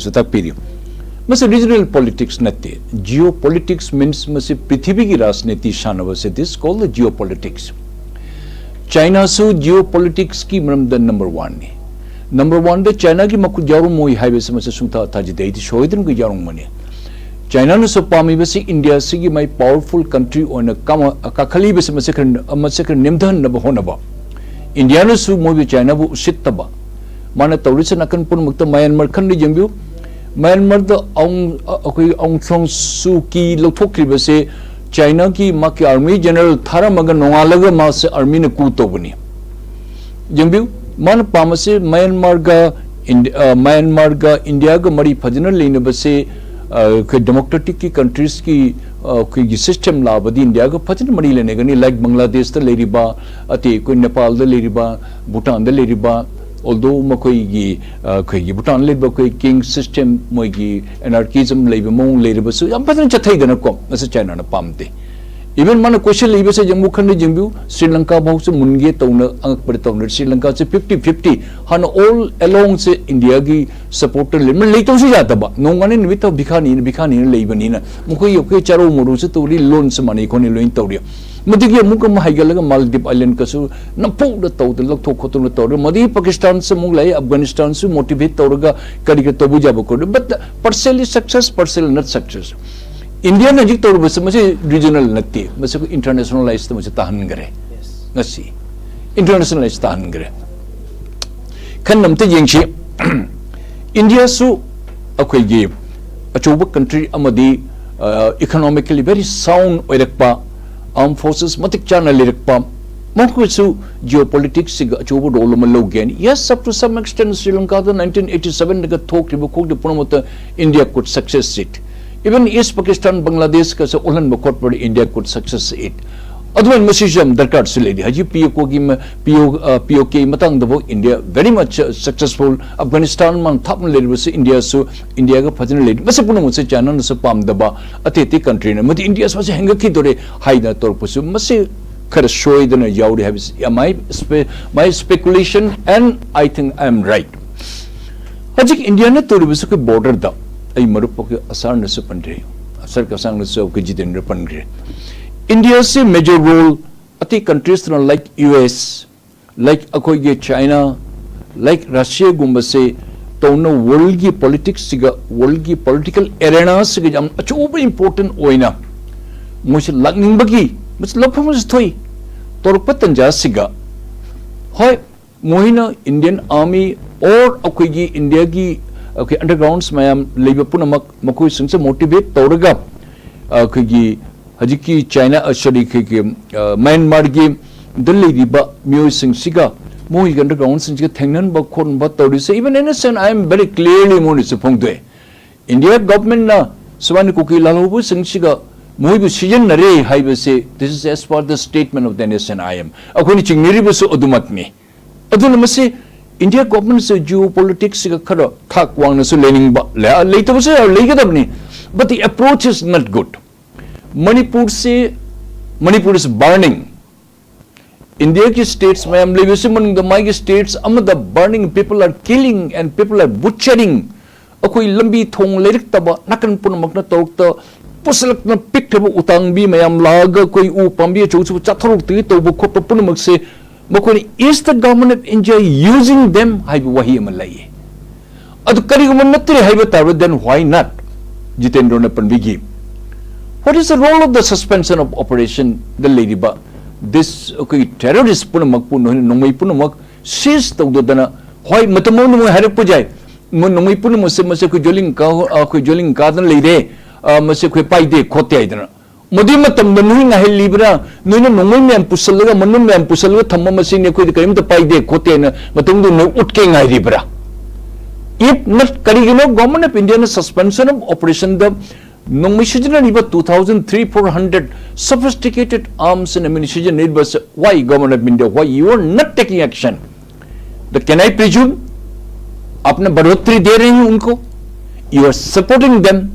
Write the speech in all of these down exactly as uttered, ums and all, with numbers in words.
ꯁꯨ ꯇꯥꯛꯄꯤꯔꯤ꯫ ꯃꯁꯤ regional politics ꯅꯠꯇꯦ꯫ ꯖꯤꯑꯣ ꯄꯣꯂꯤꯇꯤꯛꯁ ꯃꯤꯟꯁ ꯃꯁꯤ ꯄ꯭ꯔꯤꯊꯤꯕꯤꯒꯤ ꯔꯥꯖꯅꯤꯇꯤ ꯁꯥꯟꯅꯕꯁꯦ, this called the geopolitics. ꯆꯥꯏꯅꯥꯁꯨ Jio ꯄꯣꯂꯤꯇꯤꯛꯁꯀꯤ ꯃꯔꯝꯗ ꯅꯝꯕꯔ ꯋꯥꯟꯅꯤ꯫ ꯅꯝꯕꯔ ꯋꯥꯟꯗ ꯆꯥꯏꯅꯥꯒꯤ ꯃꯈꯨꯠ ꯌꯥꯎꯔꯝꯃꯣꯏ ꯍꯥꯏꯕꯁꯤ ꯃꯁꯤ ꯁꯨꯡꯊꯥ ꯊꯥꯖꯗꯦ꯫ ꯑꯩꯗꯤ ꯁꯣꯏꯗꯅꯒ ꯌꯥꯎꯔꯝꯒꯅꯤ꯫ ꯆꯥꯏꯅꯥꯅꯁꯨ ꯄꯥꯝꯃꯤꯕꯁꯤ ꯏꯟꯗꯤꯌꯥꯁꯤꯒꯤ ꯃꯥꯏ ꯄꯥꯋꯔꯐꯨꯜ ꯀꯟꯇ꯭ꯔꯤ ꯑꯣꯏꯅ ꯀꯥꯃ-, ꯀꯥꯈꯠꯂꯤꯕꯁꯤ ꯃꯁꯤ ꯈꯔ, ꯃꯁꯤ ꯈꯔ ꯅꯦꯝꯊꯍꯟꯅꯕ ꯍꯣꯠꯅꯕ꯫ ꯏꯟꯗꯤꯌꯥꯅꯁꯨ ꯃꯣꯏꯕꯨ ꯆꯥꯏꯅꯥꯕꯨ ꯎꯁꯤꯠꯇꯕ꯫ ꯃꯥꯅ ꯇꯧꯔꯤꯁꯦ ꯅꯥꯀꯟ ꯄꯨꯝꯅꯃꯛꯇ ꯃꯌꯥꯟꯃꯥꯔ ꯈꯟꯗ ꯌꯦꯡꯕꯤꯌꯨ꯫ ꯃꯌꯥꯟꯃꯥꯔꯗ ꯑꯥꯎꯡ-, ꯑ-, ꯑꯩꯈꯣꯏ ꯑꯥꯎꯡ ꯁꯥꯟ ꯁꯨ ꯀꯤ ꯂꯧꯊꯣꯛꯈ꯭ꯔꯤꯕꯁꯦ ꯆꯥꯏꯅꯥꯒꯤ ꯃꯥꯒꯤ ꯑꯥꯔꯃꯤ ꯖꯦꯅꯔꯦꯜ ꯊꯥꯔꯝꯃꯒ ꯅꯣꯡꯉꯥꯜꯂꯒ ꯃꯥꯁꯦ ꯑꯥꯔꯃꯤꯅ ꯀꯨ ꯇꯧꯕꯅꯤ꯫ ꯌꯦꯡꯕꯤꯌꯨ, ꯃꯥꯅ ꯄꯥꯝꯕꯁꯦ ꯃꯌꯥꯟꯃꯥꯔꯒ ꯏꯟꯗꯤ-, ꯑ, ꯃꯌꯥꯟꯃꯥꯔꯒ ꯏꯟꯗꯤꯌꯥꯒ ꯃꯔꯤ ꯐꯖꯅ ꯂꯩꯅꯕꯁꯦ, ꯑ, ꯑꯩꯈꯣꯏ ꯗꯦꯃꯣꯀ꯭ꯔꯦꯇꯤꯛꯀꯤ ꯀꯟꯇ꯭ꯔꯤꯁꯀꯤ, ꯑ, ꯑꯩꯈꯣꯏꯒꯤ ꯁꯤꯁꯇꯦꯝ ꯂꯥꯛꯑꯕꯗꯤ ꯏꯟꯗꯤꯌꯥꯒ ꯐꯖꯅ ꯃꯔꯤ ꯂꯩꯅꯒꯅꯤ꯫ ꯂꯥꯏꯛ ꯕꯪꯒ꯭ꯂꯥꯗꯦꯁꯇ ꯂꯩꯔꯤꯕ, ꯑꯇꯩ ꯑꯩꯈꯣꯏ ꯅꯦꯄꯥꯜꯗ ꯂꯩꯔꯤꯕ, ꯚꯨꯇꯥꯟꯗ ꯂꯩꯔꯤꯕ, ꯑꯣꯜꯗꯣ ꯃꯈꯣꯏꯒꯤ, ꯑ, ꯑꯩꯈꯣꯏꯒꯤ ꯚꯨꯇꯥꯟ ꯂꯩꯕ ꯑꯩꯈꯣꯏ ꯀꯤꯡ ꯁꯤꯁꯇꯦꯝ, ꯃꯣꯏꯒꯤ ꯑꯦꯅꯥꯔꯀꯤꯖꯝ ꯂꯩꯕ ꯃꯑꯣꯡ ꯂꯩꯔꯕꯁꯨ ꯌꯥꯝ ꯐꯖꯅ ꯆꯠꯊꯩꯗꯅꯀꯣ, ꯃꯁꯤ ꯆꯥꯏꯅꯥꯅ ꯄꯥꯝꯗꯦ꯫ ꯏꯚꯟ ꯃꯥꯅ ꯀꯣꯏꯁꯤꯜꯂꯛꯏꯕꯁꯦ ꯌꯦꯡꯕꯨ ꯈꯟꯗ ꯌꯦꯡꯕꯤꯌꯨ, ꯁ꯭ꯔꯤ ꯂꯪꯀꯥ ꯐꯥꯎꯁꯨ ꯃꯨꯟꯒꯦ ꯇꯧꯅ ꯑꯉꯛꯄꯗ ꯇꯧꯅꯔꯤ꯫ ꯁ꯭ꯔꯤ ꯂꯪꯀꯥꯁꯦ ꯐꯤꯐꯇꯤ ꯐꯤꯐꯇꯤ, ꯍꯥꯟꯅ ꯑꯣꯜ ꯑꯦꯂꯣꯡꯁꯦ ꯏꯟꯗꯤꯌꯥꯒꯤ ꯁꯄꯣꯔꯇꯔ ꯂꯩ, ꯂꯩꯇꯕꯁꯨ ꯌꯥꯗꯕ, ꯅꯣꯡꯉꯥꯟꯅ ꯅꯨꯃꯤꯠ ꯊꯥ ꯚꯤꯈꯥꯅꯤꯅ, ꯚꯤꯈꯥꯅꯤꯅ ꯂꯩꯕꯅꯤꯅ ꯃꯈꯣꯏ ꯑꯩꯈꯣꯏ ꯆꯥꯔꯧ ꯃꯔꯨꯁꯨ ꯇꯧꯔꯤ, ꯂꯣꯟꯁꯨ ꯃꯥꯟꯅꯩ ꯈꯣꯠꯅꯩ ꯂꯣꯏꯅ ꯇꯧꯔꯤ꯫ ꯃꯗꯨꯒꯤ ꯑꯃꯨꯛ ꯑꯃ ꯍꯥꯏꯒꯠꯂꯒ ꯃꯥꯜꯗꯤꯞ ꯑꯥꯏꯂꯦꯟꯀꯁꯨ ꯅꯝꯐꯨꯗ ꯇꯧꯗꯅ ꯂꯧꯊꯣꯛ ꯈꯣꯠꯇꯅ ꯇꯧꯔꯦ꯫ ꯃꯗꯨꯒꯤ ꯄꯥꯀꯤꯁꯇꯥꯟꯁꯨ ꯑꯃꯨꯛ ꯂꯥꯛꯏ, ꯑꯐꯒꯥꯅꯤꯁꯇꯥꯟꯁꯨ ꯃꯣꯇꯤꯚꯦꯠ ꯇꯧꯔꯒ ꯀꯔꯤ ꯀꯔꯤ ꯇꯧꯕ ꯌꯥꯕ ꯈꯣꯠꯄ꯫ But partially success, partially not success. ꯏꯟꯗꯤꯌꯥꯅ ꯍꯧꯖꯤꯛ ꯇꯧꯔꯤꯕꯁꯤ ꯃꯁꯤ ꯔꯤꯖꯅꯦꯜ ꯅꯠꯇꯦ, ꯃꯁꯤ ꯑꯩꯈꯣꯏ ꯏꯟꯇꯔꯅꯦꯁꯅꯦꯂꯥꯏꯁꯇ ꯃꯁꯤ ꯇꯥꯍꯟꯈ꯭ꯔꯦ꯫ ꯉꯁꯤ ꯏꯟꯇꯔꯅꯦꯁꯅꯦꯂꯥꯏꯁ ꯇꯥꯍꯟꯈ꯭ꯔꯦ꯫ ꯈꯟꯅ ꯑꯝꯇ ꯌꯦꯡꯁꯤ꯫ ꯏꯟꯗꯤꯌꯥꯁꯨ ꯑꯩꯈꯣꯏꯒꯤ ꯑꯆꯧꯕ ꯀꯟꯇ꯭ꯔꯤ ꯑꯃꯗꯤ, ꯑ, economically very sound ꯑꯣꯏꯔꯛꯄ, armed forces ꯃꯇꯤꯛ ꯆꯥꯅ ꯂꯩꯔꯛꯄ, ꯃꯈꯣꯏꯁꯨ ꯖꯤꯑꯣ ꯄꯣꯂꯤꯇꯤꯛꯁꯁꯤꯒ ꯑꯆꯧꯕ ꯔꯣꯜ ꯑꯃ ꯂꯧꯒꯦ ꯍꯥꯏꯅ꯫ Yes, up to some extent Sri ꯂꯪꯀꯥꯗ ꯅꯥꯏꯟꯇꯤꯟ ꯑꯩꯠꯇꯤ ꯁꯚꯦꯟꯗꯒ ꯊꯣꯛꯈꯤꯕ ꯈꯣꯡꯗ ꯄꯨꯝꯅꯃꯛꯇ India could success it. Even East Pakistan, ꯕꯪꯒ꯭ꯂꯥꯗꯦꯁꯀꯁꯨ ꯑꯣꯜꯍꯟꯕ ꯈꯣꯠꯄꯗ India could success it. ꯑꯗꯨꯃꯥꯏꯅ ꯃꯁꯤꯁꯨ ꯌꯥꯝ ꯗꯔꯀꯥꯔꯁꯨ ꯂꯩꯔꯤ꯫ ꯍꯧꯖꯤꯛ ꯄꯤ ꯑꯣ ꯀꯦꯒꯤ ꯃ-, ꯄꯤ ꯑꯣ, ꯑ, ꯄꯤ ꯑꯣ ꯀꯦ ꯃꯇꯥꯡꯗꯐꯥꯎ ꯏꯟꯗꯤꯌꯥ very much, ꯑ, successful꯫ ꯑꯐꯒꯥꯅꯤꯁꯇꯥꯟ ꯃꯥꯅ ꯊꯥꯞꯅ ꯂꯩꯔꯤꯕꯁꯨ ꯏꯟꯗꯤꯌꯥꯁꯨ, ꯏꯟꯗꯤꯌꯥꯒ ꯐꯖꯅ ꯂꯩꯔꯤ꯫ ꯃꯁꯤ ꯄꯨꯝꯅꯃꯛꯁꯦ ꯆꯥꯏꯅꯥꯅꯁꯨ ꯄꯥꯝꯗꯕ ꯑꯇꯩ ꯑꯇꯩ ꯀꯟꯇ꯭ꯔꯤꯅ꯫ ꯃꯗꯨ ꯏꯟꯗꯤꯌꯥꯁꯨ ꯃꯁꯤ ꯍꯦꯟꯒꯠꯈꯤꯗꯣꯔꯦ ꯍꯥꯏꯗꯅ ꯇꯧꯔꯛꯄꯁꯨ ꯃꯁꯤ ꯈꯔ ꯁꯣꯏꯗꯅ ꯌꯥꯎꯔꯤ ꯍꯥꯏꯕꯁꯤ my spe-, my speculation and I think I am right꯫ ꯍꯧꯖꯤꯛ ꯏꯟꯗꯤꯌꯥꯅ ꯇꯧꯔꯤꯕꯁꯤ ꯑꯩꯈꯣꯏ ꯕꯣꯔꯗꯔꯗ, ꯑꯩ ꯃꯔꯨꯞ ꯑꯩꯈꯣꯏ ꯑꯁꯥꯔꯅꯁꯨ ꯄꯟꯈ꯭ꯔꯦ, ꯑꯁꯥꯔ ꯀꯁꯥꯡꯅꯁꯨ ꯑꯩꯈꯣꯏ ꯖꯤꯇꯦꯟꯗ꯭ꯔ ꯄꯟꯈ꯭ꯔꯦ꯫ ꯏꯟꯗꯤꯌꯥꯁꯤ ꯃꯦꯖꯔ ꯔꯣꯜ ꯑꯇꯩ ꯀꯟꯇ꯭ꯔꯤꯁꯇꯅ ꯂꯥꯏꯛ ꯌꯨ ꯑꯦꯁ, ꯂꯥꯏꯛ ꯑꯩꯈꯣꯏꯒꯤ ꯆꯥꯏꯅꯥ, ꯂꯥꯏꯛ ꯔꯁꯤꯌꯥꯒꯨꯝꯕꯁꯦ ꯇꯧꯅ ꯋꯥꯔꯜꯒꯤ ꯄꯣꯂꯤꯇꯤꯛꯁꯁꯤꯒ, ꯋꯥꯔꯜꯒꯤ ꯄꯣꯂꯤꯇꯤꯀꯦꯜ ꯑꯦꯔꯦꯅꯥꯁꯤꯒ ꯌꯥꯝ ꯑꯆꯧꯕ ꯏꯝꯄꯣꯔꯇꯦꯟ ꯑꯣꯏꯅ ꯃꯣꯏꯁꯦ ꯂꯥꯛꯅꯤꯡꯕꯒꯤ ꯃꯁꯤ ꯂꯧꯐꯝ ꯑꯃꯁꯨ ꯊꯣꯛꯏ꯫ ꯇꯧꯔꯛꯄ ꯇꯟꯖꯥꯁꯤꯒ, ꯍꯣꯏ, ꯃꯣꯏꯅ ꯏꯟꯗꯤꯌꯟ ꯑꯥꯔꯃꯤ ꯑꯣꯔ ꯑꯩꯈꯣꯏꯒꯤ ꯏꯟꯗꯤꯌꯥꯒꯤ ꯑꯩꯈꯣꯏ ꯑꯟꯗꯔꯒ꯭ꯔꯥꯎꯟꯁ ꯃꯌꯥꯝ ꯂꯩꯕ ꯄꯨꯝꯅꯃꯛ ꯃꯈꯣꯏꯁꯤꯡꯁꯦ ꯃꯣꯇꯤꯚꯦꯠ ꯇꯧꯔꯒ ꯑꯩꯈꯣꯏꯒꯤ ꯍꯧꯖꯤꯛꯀꯤ ꯆꯥꯏꯅꯥ, ꯁꯣꯔꯤ, ꯑꯩꯈꯣꯏꯒꯤ ꯃꯌꯥꯟꯃꯥꯔꯒꯤ ꯗ ꯂꯩꯔꯤꯕ ꯃꯤꯑꯣꯏꯁꯤꯡꯁꯤꯒ ꯃꯣꯏꯒꯤ ꯑꯟꯗꯔꯒ꯭ꯔꯥꯎꯟꯁꯤꯡꯁꯤꯒ ꯊꯦꯡꯅꯍꯟꯕ ꯈꯣꯠꯍꯟꯕ ꯇꯧꯔꯤꯁꯦ, even innocent, I am very clearly ꯃꯣꯏꯅꯁꯨ ꯐꯣꯡꯗꯣꯛꯑꯦ꯫ ꯏꯟꯗꯤꯌꯥ ꯒꯚꯔꯟꯃꯦꯟꯠꯅ ꯁꯨꯃꯥꯏꯅ ꯀꯨꯀꯤ ꯂꯥꯜꯍꯧꯕꯁꯤꯡꯁꯤꯒ ꯃꯣꯏꯕꯨ ꯁꯤꯖꯤꯟꯅꯔꯦ ꯍꯥꯏꯕꯁꯦ, this is as per the statement of the N S N I M, ꯑꯩꯈꯣꯏꯅ ꯆꯤꯡꯅꯔꯤꯕꯁꯨ ꯑꯗꯨꯃꯛꯅꯤ꯫ ꯑꯗꯨꯅ ꯃꯁꯤ ꯏꯟꯗꯤꯌꯥ ꯒꯚꯔꯟꯃꯦꯟꯠꯁꯦ ꯖꯤꯑꯣ ꯄꯣꯂꯤꯇꯤꯛꯁꯁꯤꯒ ꯈꯔ ꯊꯥꯛ ꯋꯥꯡꯅꯁꯨ ꯂꯩꯅꯤꯡꯕ, ꯂꯩ-, ꯂꯩꯇꯕꯁꯨ ꯌꯥꯔꯣꯏ, ꯂꯩꯒꯗꯕꯅꯤ, but the approach is not good. ꯃꯅꯤꯄꯨꯔꯁꯤ, Manipur is burning. ꯏꯟꯗꯤꯌꯥꯒꯤ ꯁ꯭ꯇꯦꯠꯁ ꯃꯌꯥꯝ ꯂꯩꯕꯁꯤ ꯃꯅꯨꯡꯗ ꯃꯥꯒꯤ ꯁ꯭ꯇꯦꯠꯁ ꯑꯃꯗ burning, people are killing and people are butchering. ꯑꯩꯈꯣꯏ ꯂꯝꯕꯤ ꯊꯣꯡ ꯂꯩꯔꯛꯇꯕ ꯅꯥꯀꯟ ꯄꯨꯝꯅꯃꯛꯅ ꯇꯧꯔꯛꯇ ꯄꯨꯁꯤꯜꯂꯛꯇꯅ ꯄꯤꯛꯈ꯭ꯔꯕ ꯎꯇꯥꯡꯕꯤ ꯃꯌꯥꯝ ꯂꯥꯛꯑꯒ ꯑꯩꯈꯣꯏ ꯎ ꯄꯥꯝꯕꯤ ꯑꯆꯧ ꯑꯆꯧꯕ ꯆꯥꯊꯣꯔꯛꯇꯒꯤ ꯇꯧꯕ ꯈꯣꯠꯄ ꯄꯨꯝꯅꯃꯛꯁꯦ ꯃꯈꯣꯏꯅ "Is the government of India using them?" ꯍꯥꯏꯕ ꯋꯥꯍꯩ ꯑꯃ ꯂꯩꯌꯦ꯫ ꯑꯗꯨ ꯀꯔꯤꯒꯨꯝꯕ ꯅꯠꯇ꯭ꯔꯦ ꯍꯥꯏꯕ ꯇꯥꯔꯕ, then why not? ꯖꯤꯇꯦꯟꯗ꯭ꯔꯅ ꯄꯟꯕꯤꯈꯤ, "What is the role of the suspension of operation?" ꯗ ꯂꯩꯔꯤꯕ this ꯑꯩꯈꯣꯏꯒꯤ ꯇꯦꯔꯣꯔꯤꯁ ꯄꯨꯝꯅꯃꯛꯄꯨ, ꯅꯣꯏꯅ ꯅꯣꯡꯃꯩ ꯄꯨꯝꯅꯃꯛ ꯁꯤꯖ ꯇꯧꯗꯗꯅ, ꯍꯣꯏ, ꯃꯇꯝ ꯑꯃꯗ ꯃꯣꯏ ꯍꯥꯏꯔꯛꯄ ꯌꯥꯏ, ꯃꯣꯏ ꯅꯣꯡꯃꯩ ꯄꯨꯝꯅꯃꯛꯁꯦ, ꯃꯁꯤ ꯑꯩꯈꯣꯏ ꯖꯣꯂꯤꯡ ꯀꯥ-, ꯑꯩꯈꯣꯏ ꯖꯣꯂꯤꯡ ꯀꯥꯗꯅ ꯂꯩꯔꯦ, ꯑ, ꯃꯁꯤ ꯑꯩꯈꯣꯏ ꯄꯥꯏꯗꯦ ꯈꯣꯠꯇꯦ ꯍꯥꯏꯗꯅ꯫ ꯃꯗꯨꯒꯤ ꯃꯇꯝꯗ ꯅꯣꯏ ꯉꯥꯏꯍꯜꯂꯤꯕ꯭ꯔꯥ? ꯅꯣꯏꯅ ꯅꯣꯡꯃꯩ ꯃꯌꯥꯝ ꯄꯨꯁꯜꯂꯒ, ꯃꯅꯨꯡ ꯃꯌꯥꯝ ꯄꯨꯁꯜꯂꯒ ꯊꯝꯕ ꯃꯁꯤꯅꯤ, ꯑꯩꯈꯣꯏꯗ ꯀꯔꯤꯝꯇ ꯄꯥꯏꯗꯦ ꯈꯣꯠꯇꯦꯅ ꯃꯇꯝꯗꯨ ꯅꯣꯏ ꯎꯠꯀꯦ ꯉꯥꯏꯔꯤꯕ꯭ꯔꯥ? If not, ꯀꯔꯤꯒꯤꯅꯣ Government of India ꯅ suspension of operation ꯗ ꯅꯣꯡꯃꯩ ꯁꯤꯖꯤꯟꯅꯔꯤꯕ two thousand three four hundred sophisticated arms and ammunition ꯁꯤꯖꯤꯟꯅꯔꯤꯕꯁꯦ? Why Government of India, why you are not taking action? The, can I presume आपने बढ़ोतरी दे रहे हैं उनको, you are supporting them?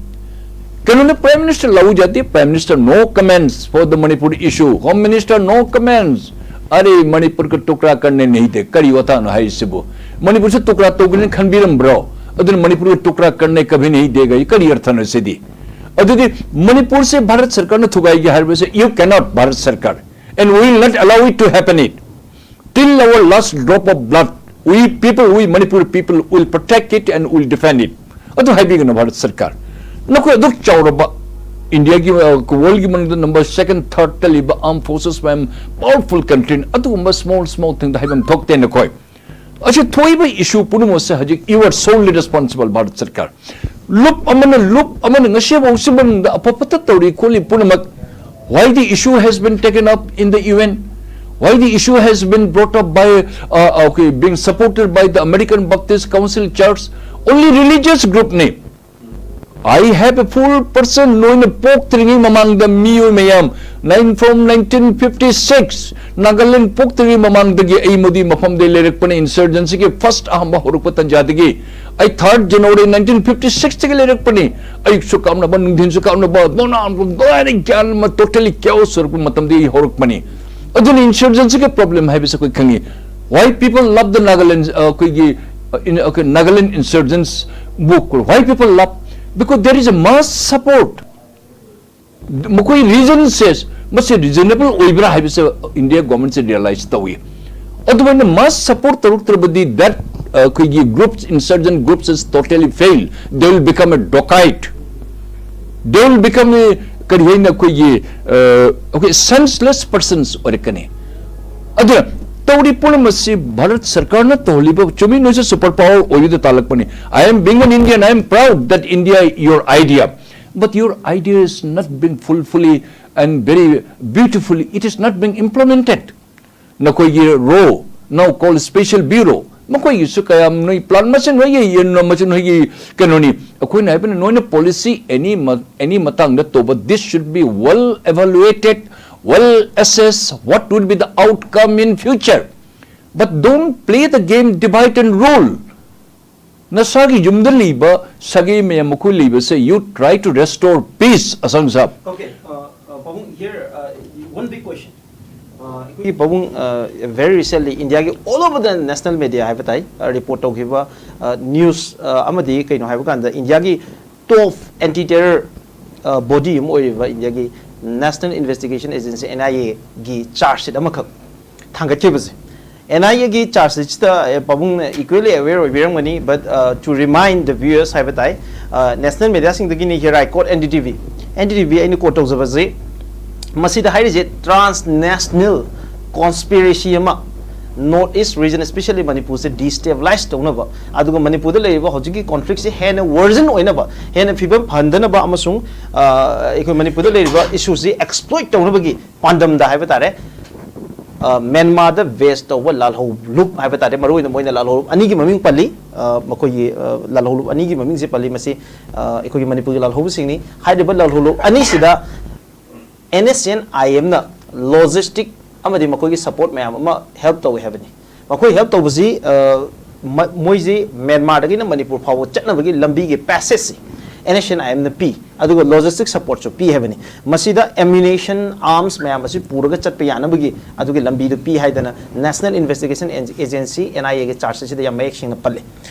कल उन्हें Prime Minister Lalu Yadav, Prime Minister no comments for the Manipur issue, Home Minister no comments, ꯑꯔꯦ, ꯃꯅꯤꯄꯨꯔ ꯀ ꯇꯨꯀ꯭ꯔꯥ ꯀꯔꯅꯦ ꯅꯍꯤ ꯗꯦ, ꯀꯔꯤ ꯋꯥꯇꯥꯅꯣ ꯍꯥꯏꯁꯤꯕꯨ? ꯃꯅꯤꯄꯨꯔꯁꯦ ꯇꯨꯀ꯭ꯔꯥ ꯇꯧꯒꯅꯤ ꯈꯟꯕꯤꯔꯝꯕ꯭ꯔꯣ? ꯑꯗꯨꯅ ꯃꯅꯤꯄꯨꯔ ꯀ ꯇꯨꯀ꯭ꯔꯥ ꯀꯔꯅꯦ ꯀꯚꯤ ꯅꯍꯤ ꯗꯦꯒ, ꯀꯔꯤ ꯑꯔꯊꯅꯣ ꯁꯤꯗꯤ? ꯑꯗꯨꯗꯤ ꯃꯅꯤꯄꯨꯔꯁꯦ ꯚꯥꯔꯠ ꯁꯔꯀꯥꯔꯅ ꯊꯨꯒꯥꯏꯒꯦ ꯍꯥꯏꯔꯕꯁꯦ, you cannot, ꯚꯥꯔꯠ ꯁꯔꯀꯥꯔ, and we will not allow it to happen it. Till our last drop of blood, we people, we Manipur people will protect it and will defend it. ꯑꯗꯨ ꯍꯥꯏꯕꯤꯒꯅꯨ ꯚꯥꯔꯠ ꯁꯔꯀꯥꯔ꯫ ꯅꯈꯣꯏ ꯑꯗꯨꯛ ꯆꯥꯎꯔꯕ ꯏꯟꯗꯤꯌꯥꯒꯤ, ꯑ, ꯋꯥꯔꯜꯒꯤ ꯃꯅꯨꯡꯗ ꯅꯝꯕꯔ ꯁꯦꯀꯦꯟ, ꯊꯥꯔꯗꯇ ꯂꯩꯕ ꯑꯥꯔꯝ ꯐꯣꯔꯁꯦꯁ ꯃꯌꯥꯝ, ꯄꯥꯋꯔꯐꯨꯜ ꯀꯟꯇ꯭ꯔꯤꯅꯤ, ꯑꯗꯨꯒꯨꯝꯕ ꯁ꯭ꯃꯣꯜ ꯁ꯭ꯃꯣꯜ ꯊꯤꯡꯗ ꯍꯥꯏꯐꯝ ꯊꯣꯛꯇꯦ ꯅꯈꯣꯏ꯫ ꯑꯁꯤ ꯊꯣꯛꯏꯕ ꯏꯁꯨ ꯄꯨꯝꯅꯃꯛꯁꯦ ꯍꯧꯖꯤꯛ you are solely responsible, Bharat ꯁꯔꯀꯥꯔ꯫ ꯂꯨꯞ ꯑꯃꯅ, ꯂꯨꯞ ꯑꯃꯅ ꯉꯁꯤꯐꯥꯎ ꯁꯤ ꯃꯅꯨꯡꯗ ꯑꯐ ꯐꯠꯇ ꯇꯧꯔꯤ ꯈꯣꯠꯂꯤ ꯄꯨꯝꯅꯃꯛ, why the issue has been taken up in the U N? Why the issue has been brought up by, uh, okay, being supported by the American Baptist Council Church? Only religious group ꯅꯤ꯫ I have a full percent, ꯅꯣꯏꯅ ꯄꯣꯛꯇ꯭ꯔꯤꯉꯩ ꯃꯃꯥꯡꯗ ꯃꯤꯑꯣꯏ ꯃꯌꯥꯝ, nine from nineteen fifty-six, Nagaland ꯄꯣꯛꯇ꯭ꯔꯤꯉꯩ ꯃꯃꯥꯡꯗꯒꯤ ꯑꯩ ꯃꯗꯨꯒꯤ ꯃꯐꯝꯗ ꯂꯩꯔꯛꯄꯅ, ꯏꯟꯁꯔꯖꯦꯟꯁꯤꯒꯤ first ꯑꯍꯥꯟꯕ ꯍꯧꯔꯛꯄ ꯇꯥꯟꯖꯥꯗꯒꯤ꯫ ꯑꯩ ꯊꯥꯔꯗ ꯖꯅꯋꯥꯔꯤ ꯅꯥꯏꯟꯇꯤꯟ ꯐꯤꯐꯇꯤ ꯁꯤꯛꯁꯇꯒꯤ ꯂꯩꯔꯛꯄꯅꯤ꯫ ꯑꯌꯨꯛꯁꯨ ꯀꯥꯞꯅꯕ, ꯅꯨꯡꯊꯤꯟꯁꯨ ꯀꯥꯞꯅꯕ, ꯅꯣꯅꯥꯟ ꯂꯣꯏꯅ ꯒ꯭ꯌꯥꯟ ꯑꯃ, totally chaos ꯑꯣꯏꯔꯛꯄ ꯃꯇꯝꯗꯒꯤ ꯍꯧꯔꯛꯄꯅꯤ꯫ ꯑꯗꯨꯅ ꯏꯟꯁꯔꯖꯦꯟꯁꯤꯒꯤ ꯄ꯭ꯔꯣꯕ꯭ꯂꯦꯝ ꯍꯥꯏꯕꯁꯤ ꯑꯩꯈꯣꯏ ꯈꯪꯉꯤ꯫ Why people love the Nagaland, ꯑ, ꯑꯩꯈꯣꯏꯒꯤ, ꯑ, in, okay, Nagaland insurgents movement? Why people love? Because there is a mass support. ꯃꯈꯣꯏ ꯔꯤꯖꯟꯁꯦ, ꯃꯁꯤ ꯔꯤꯖꯅꯦꯕꯜ ꯑꯣꯏꯕ꯭ꯔꯥ ꯍꯥꯏꯕꯁꯦ ꯏꯟꯗꯤꯌꯥ ꯒꯣꯔꯃꯦꯟꯁꯦ ꯔꯤꯌꯦꯂꯥꯏꯁ ꯇꯧꯏ꯫ ꯑꯗꯨꯃꯥꯏꯅ ꯃꯥꯁ ꯁꯄꯣꯔꯠ ꯇꯧꯔꯛꯇ꯭ꯔꯕꯗꯤ, that, ꯑ, ꯑꯩꯈꯣꯏꯒꯤ groups, insurgent groups is totally fail. They will become a dacoit. They will become a, ꯀꯔꯤ ꯍꯥꯏꯅ, ꯑꯩꯈꯣꯏꯒꯤ, ꯑ, ꯑꯩꯈꯣꯏ ꯁꯦꯟꯁꯂꯦꯁ ꯄꯔꯁꯟꯁ ꯑꯣꯏꯔꯛꯀꯅꯤ꯫ ꯑꯗꯨꯅ ꯇꯧꯔꯤ ꯄꯨꯝꯅꯃꯛꯁꯤ ꯚꯥꯔꯠ ꯁꯔꯀꯥꯔꯅ ꯇꯧꯍꯜꯂꯤꯕ, ꯆꯨꯝꯃꯤ, ꯅꯣꯏꯁꯨ ꯁꯨꯄꯔ ꯄꯥꯋꯔ ꯑꯣꯏꯕꯗ ꯇꯥꯜꯂꯛꯄꯅꯤ꯫ I am being an Indian, I am proud that India, your idea. But your idea is not being fulfully and very beautifully, it is not being implemented. ꯅꯈꯣꯏꯒꯤ ꯔꯣ, now called special bureau, ꯃꯈꯣꯏꯒꯤꯁꯨ ꯀꯌꯥꯝ ꯅꯣꯏ plan ꯃꯁꯤ ꯅꯣꯏꯒꯤ ꯌꯦꯟꯅ ꯃꯁꯤ ꯅꯣꯏꯒꯤ ꯀꯩꯅꯣꯅꯤ꯫ ꯑꯩꯈꯣꯏꯅ ꯍꯥꯏꯕꯅ ꯅꯣꯏꯅ ꯄꯣꯂꯤꯁꯤ ꯑꯦꯅꯤ ꯃ-, ꯑꯦꯅꯤ ꯃꯇꯥꯡꯗ ꯇꯧꯕ, this should be well evaluated, well assess what would be the outcome in future. But don't play the game divide and rule. ꯅꯁꯥꯒꯤ ꯌꯨꯝꯗ ꯂꯩꯕ ꯁꯥꯒꯩ ꯃꯌꯥꯝ ꯃꯈꯣꯏ ꯂꯩꯕꯁꯦ, you try to restore peace, ꯑꯁꯪ ꯁꯥꯕ꯫ Okay, uh, uh, Pabung, here, uh, one big question. Uh, ꯑꯩꯈꯣꯏꯒꯤ ꯄꯥꯕꯨꯡ, ꯚꯦꯔꯤ ꯔꯤꯁꯦꯟꯂꯤ ꯏꯟꯗꯤꯌꯥꯒꯤ all over the national media ꯍꯥꯏꯕ ꯇꯥꯏ, ꯔꯤꯄꯣꯔꯠ ꯇꯧꯈꯤꯕ ꯅ꯭ꯌꯨꯁ ꯑꯃꯗꯤ ꯀꯩꯅꯣ ꯍꯥꯏꯕ ꯀꯥꯟꯗ ꯏꯟꯗꯤꯌꯥꯒꯤ ꯇꯣꯞ ꯑꯦꯟꯇꯤ ꯇꯦꯔꯔ ꯕꯣꯗꯤ ꯑꯃ ꯑꯣꯏꯔꯤꯕ ꯏꯟꯗꯤꯌꯥꯒꯤ national investigation agency, N I ꯑꯦꯒꯤ ꯆꯥꯔꯖ ꯁꯤꯠ ꯑꯃꯈꯛ ꯊꯥꯡꯒꯠꯈꯤꯕꯁꯦ, ꯑꯦꯟ ꯑꯥꯏ ꯑꯦꯒꯤ ꯆꯥꯔꯖ ꯁꯤꯠꯁꯤꯗ, ꯑꯦ, ꯄꯥꯕꯨꯡꯅ ꯏꯀ꯭ꯋꯦꯂꯤ ꯑꯦꯋꯦꯌꯔ ꯑꯣꯏꯕꯤꯔꯝꯒꯅꯤ, but to remind the viewers ꯍꯥꯏꯕ ꯇꯥꯏ, ꯅꯦꯁꯅꯦꯜ ꯃꯦꯗꯤꯌꯥꯁꯤꯡꯗꯒꯤꯅꯤ, here I quote N D T V, N D T V ꯑꯩꯅ ꯀꯣꯠ ꯇꯧꯖꯕꯁꯦ, ꯃꯁꯤꯗ ꯍꯥꯏꯔꯤꯁꯦ ꯇ꯭ꯔꯥꯟꯁ ꯅꯦꯁꯅꯦꯜ ꯀꯣꯟꯁꯄꯤꯔꯦꯁꯤ ꯑꯃ, ꯅꯣꯔꯠ ꯏꯁ ꯔꯤꯖꯟ, especially ꯃꯅꯤꯄꯨꯔꯁꯦ ꯗꯤꯁꯇꯦꯕꯤꯂꯥꯏꯁ ꯇꯧꯅꯕ, ꯑꯗꯨꯒ ꯃꯅꯤꯄꯨꯔꯗ ꯂꯩꯔꯤꯕ ꯍꯧꯖꯤꯛꯀꯤ ꯀꯣꯟꯐ꯭ꯂꯤꯛꯁꯦ ꯍꯦꯟꯅ ꯋꯔꯖꯟ ꯑꯣꯏꯅꯕ, ꯍꯦꯟꯅ ꯐꯤꯕꯝ ꯐꯍꯟꯗꯅꯕ ꯑꯃꯁꯨꯡ, ꯑ, ꯑꯩꯈꯣꯏ ꯃꯅꯤꯄꯨꯔꯗ ꯂꯩꯔꯤꯕ ꯏꯁꯨꯁꯤ ꯑꯦꯛꯁꯄ꯭ꯂꯣꯏꯠ ꯇꯧꯅꯕꯒꯤ ꯄꯥꯟꯗꯝꯗ ꯍꯥꯏꯕ ꯇꯥꯔꯦ, ꯑ, ꯃ꯭ꯌꯥꯟꯃꯥꯔꯗ ꯕꯦꯁ ꯇꯧꯕ ꯂꯥꯜꯍꯧꯂꯨꯞ ꯍꯥꯏꯕ ꯇꯥꯔꯦ, ꯃꯔꯨꯑꯣꯏꯅ ꯃꯣꯏꯅ ꯂꯥꯜꯍꯧꯂꯨꯞ ꯑꯅꯤꯒꯤ ꯃꯃꯤꯡ ꯄꯜꯂꯤ꯫ ꯑ, ꯃꯈꯣꯏꯒꯤ, ꯑ, ꯂꯥꯜꯍꯧꯂꯨꯞ ꯑꯅꯤꯒꯤ ꯃꯃꯤꯡꯁꯦ ꯄꯜꯂꯤ꯫ ꯃꯁꯤ, ꯑ, ꯑꯩꯈꯣꯏꯒꯤ ꯃꯅꯤꯄꯨꯔꯒꯤ ꯂꯥꯜꯍꯧꯕꯁꯤꯡꯅꯤ꯫ ꯍꯥꯏꯔꯤꯕ ꯂꯥꯜꯍꯧꯂꯨꯞ ꯑꯅꯤꯁꯤꯗ N S N I M ꯅ ꯂꯣꯖꯤꯁꯇꯤꯛ ꯑꯃꯗꯤ ꯃꯈꯣꯏꯒꯤ ꯁꯄꯣꯔꯠ ꯃꯌꯥꯝ ꯑꯃ ꯍꯦꯜꯞ ꯇꯧꯏ ꯍꯥꯏꯕꯅꯤ꯫ ꯃꯈꯣꯏ ꯍꯦꯜꯞ ꯇꯧꯕꯁꯤ, ꯑ, ꯃ-, ꯃꯣꯏꯁꯤ ꯃ꯭ꯌꯥꯟꯃꯥꯔꯗꯒꯤꯅ ꯃꯅꯤꯄꯨꯔ ꯐꯥꯎꯕ ꯆꯠꯅꯕꯒꯤ ꯂꯝꯕꯤꯒꯤ ꯄꯦꯁꯦꯖꯁꯤ N S N I M ꯅ ꯄꯤ, ꯑꯗꯨꯒ ꯂꯣꯖꯤꯁꯇꯤꯛ ꯁꯄꯣꯔꯠꯁꯨ ꯄꯤ ꯍꯥꯏꯕꯅꯤ꯫ ꯃꯁꯤꯗ ꯑꯦꯝꯌꯨꯅꯦꯁꯟ, ꯑꯥꯔꯝꯁ ꯃꯌꯥꯝ ꯑꯁꯤ ꯄꯨꯔꯒ ꯆꯠꯄ ꯌꯥꯅꯕꯒꯤ ꯑꯗꯨꯒꯤ ꯂꯝꯕꯤꯗꯨ ꯄꯤ ꯍꯥꯏꯗꯅ national investigation agency, N I A ꯒꯤ ꯆꯥꯔꯖ ꯑꯁꯤꯗ ꯌꯥꯝ ꯃꯌꯦꯛ ꯁꯦꯡꯅ ꯄꯜꯂꯤ꯫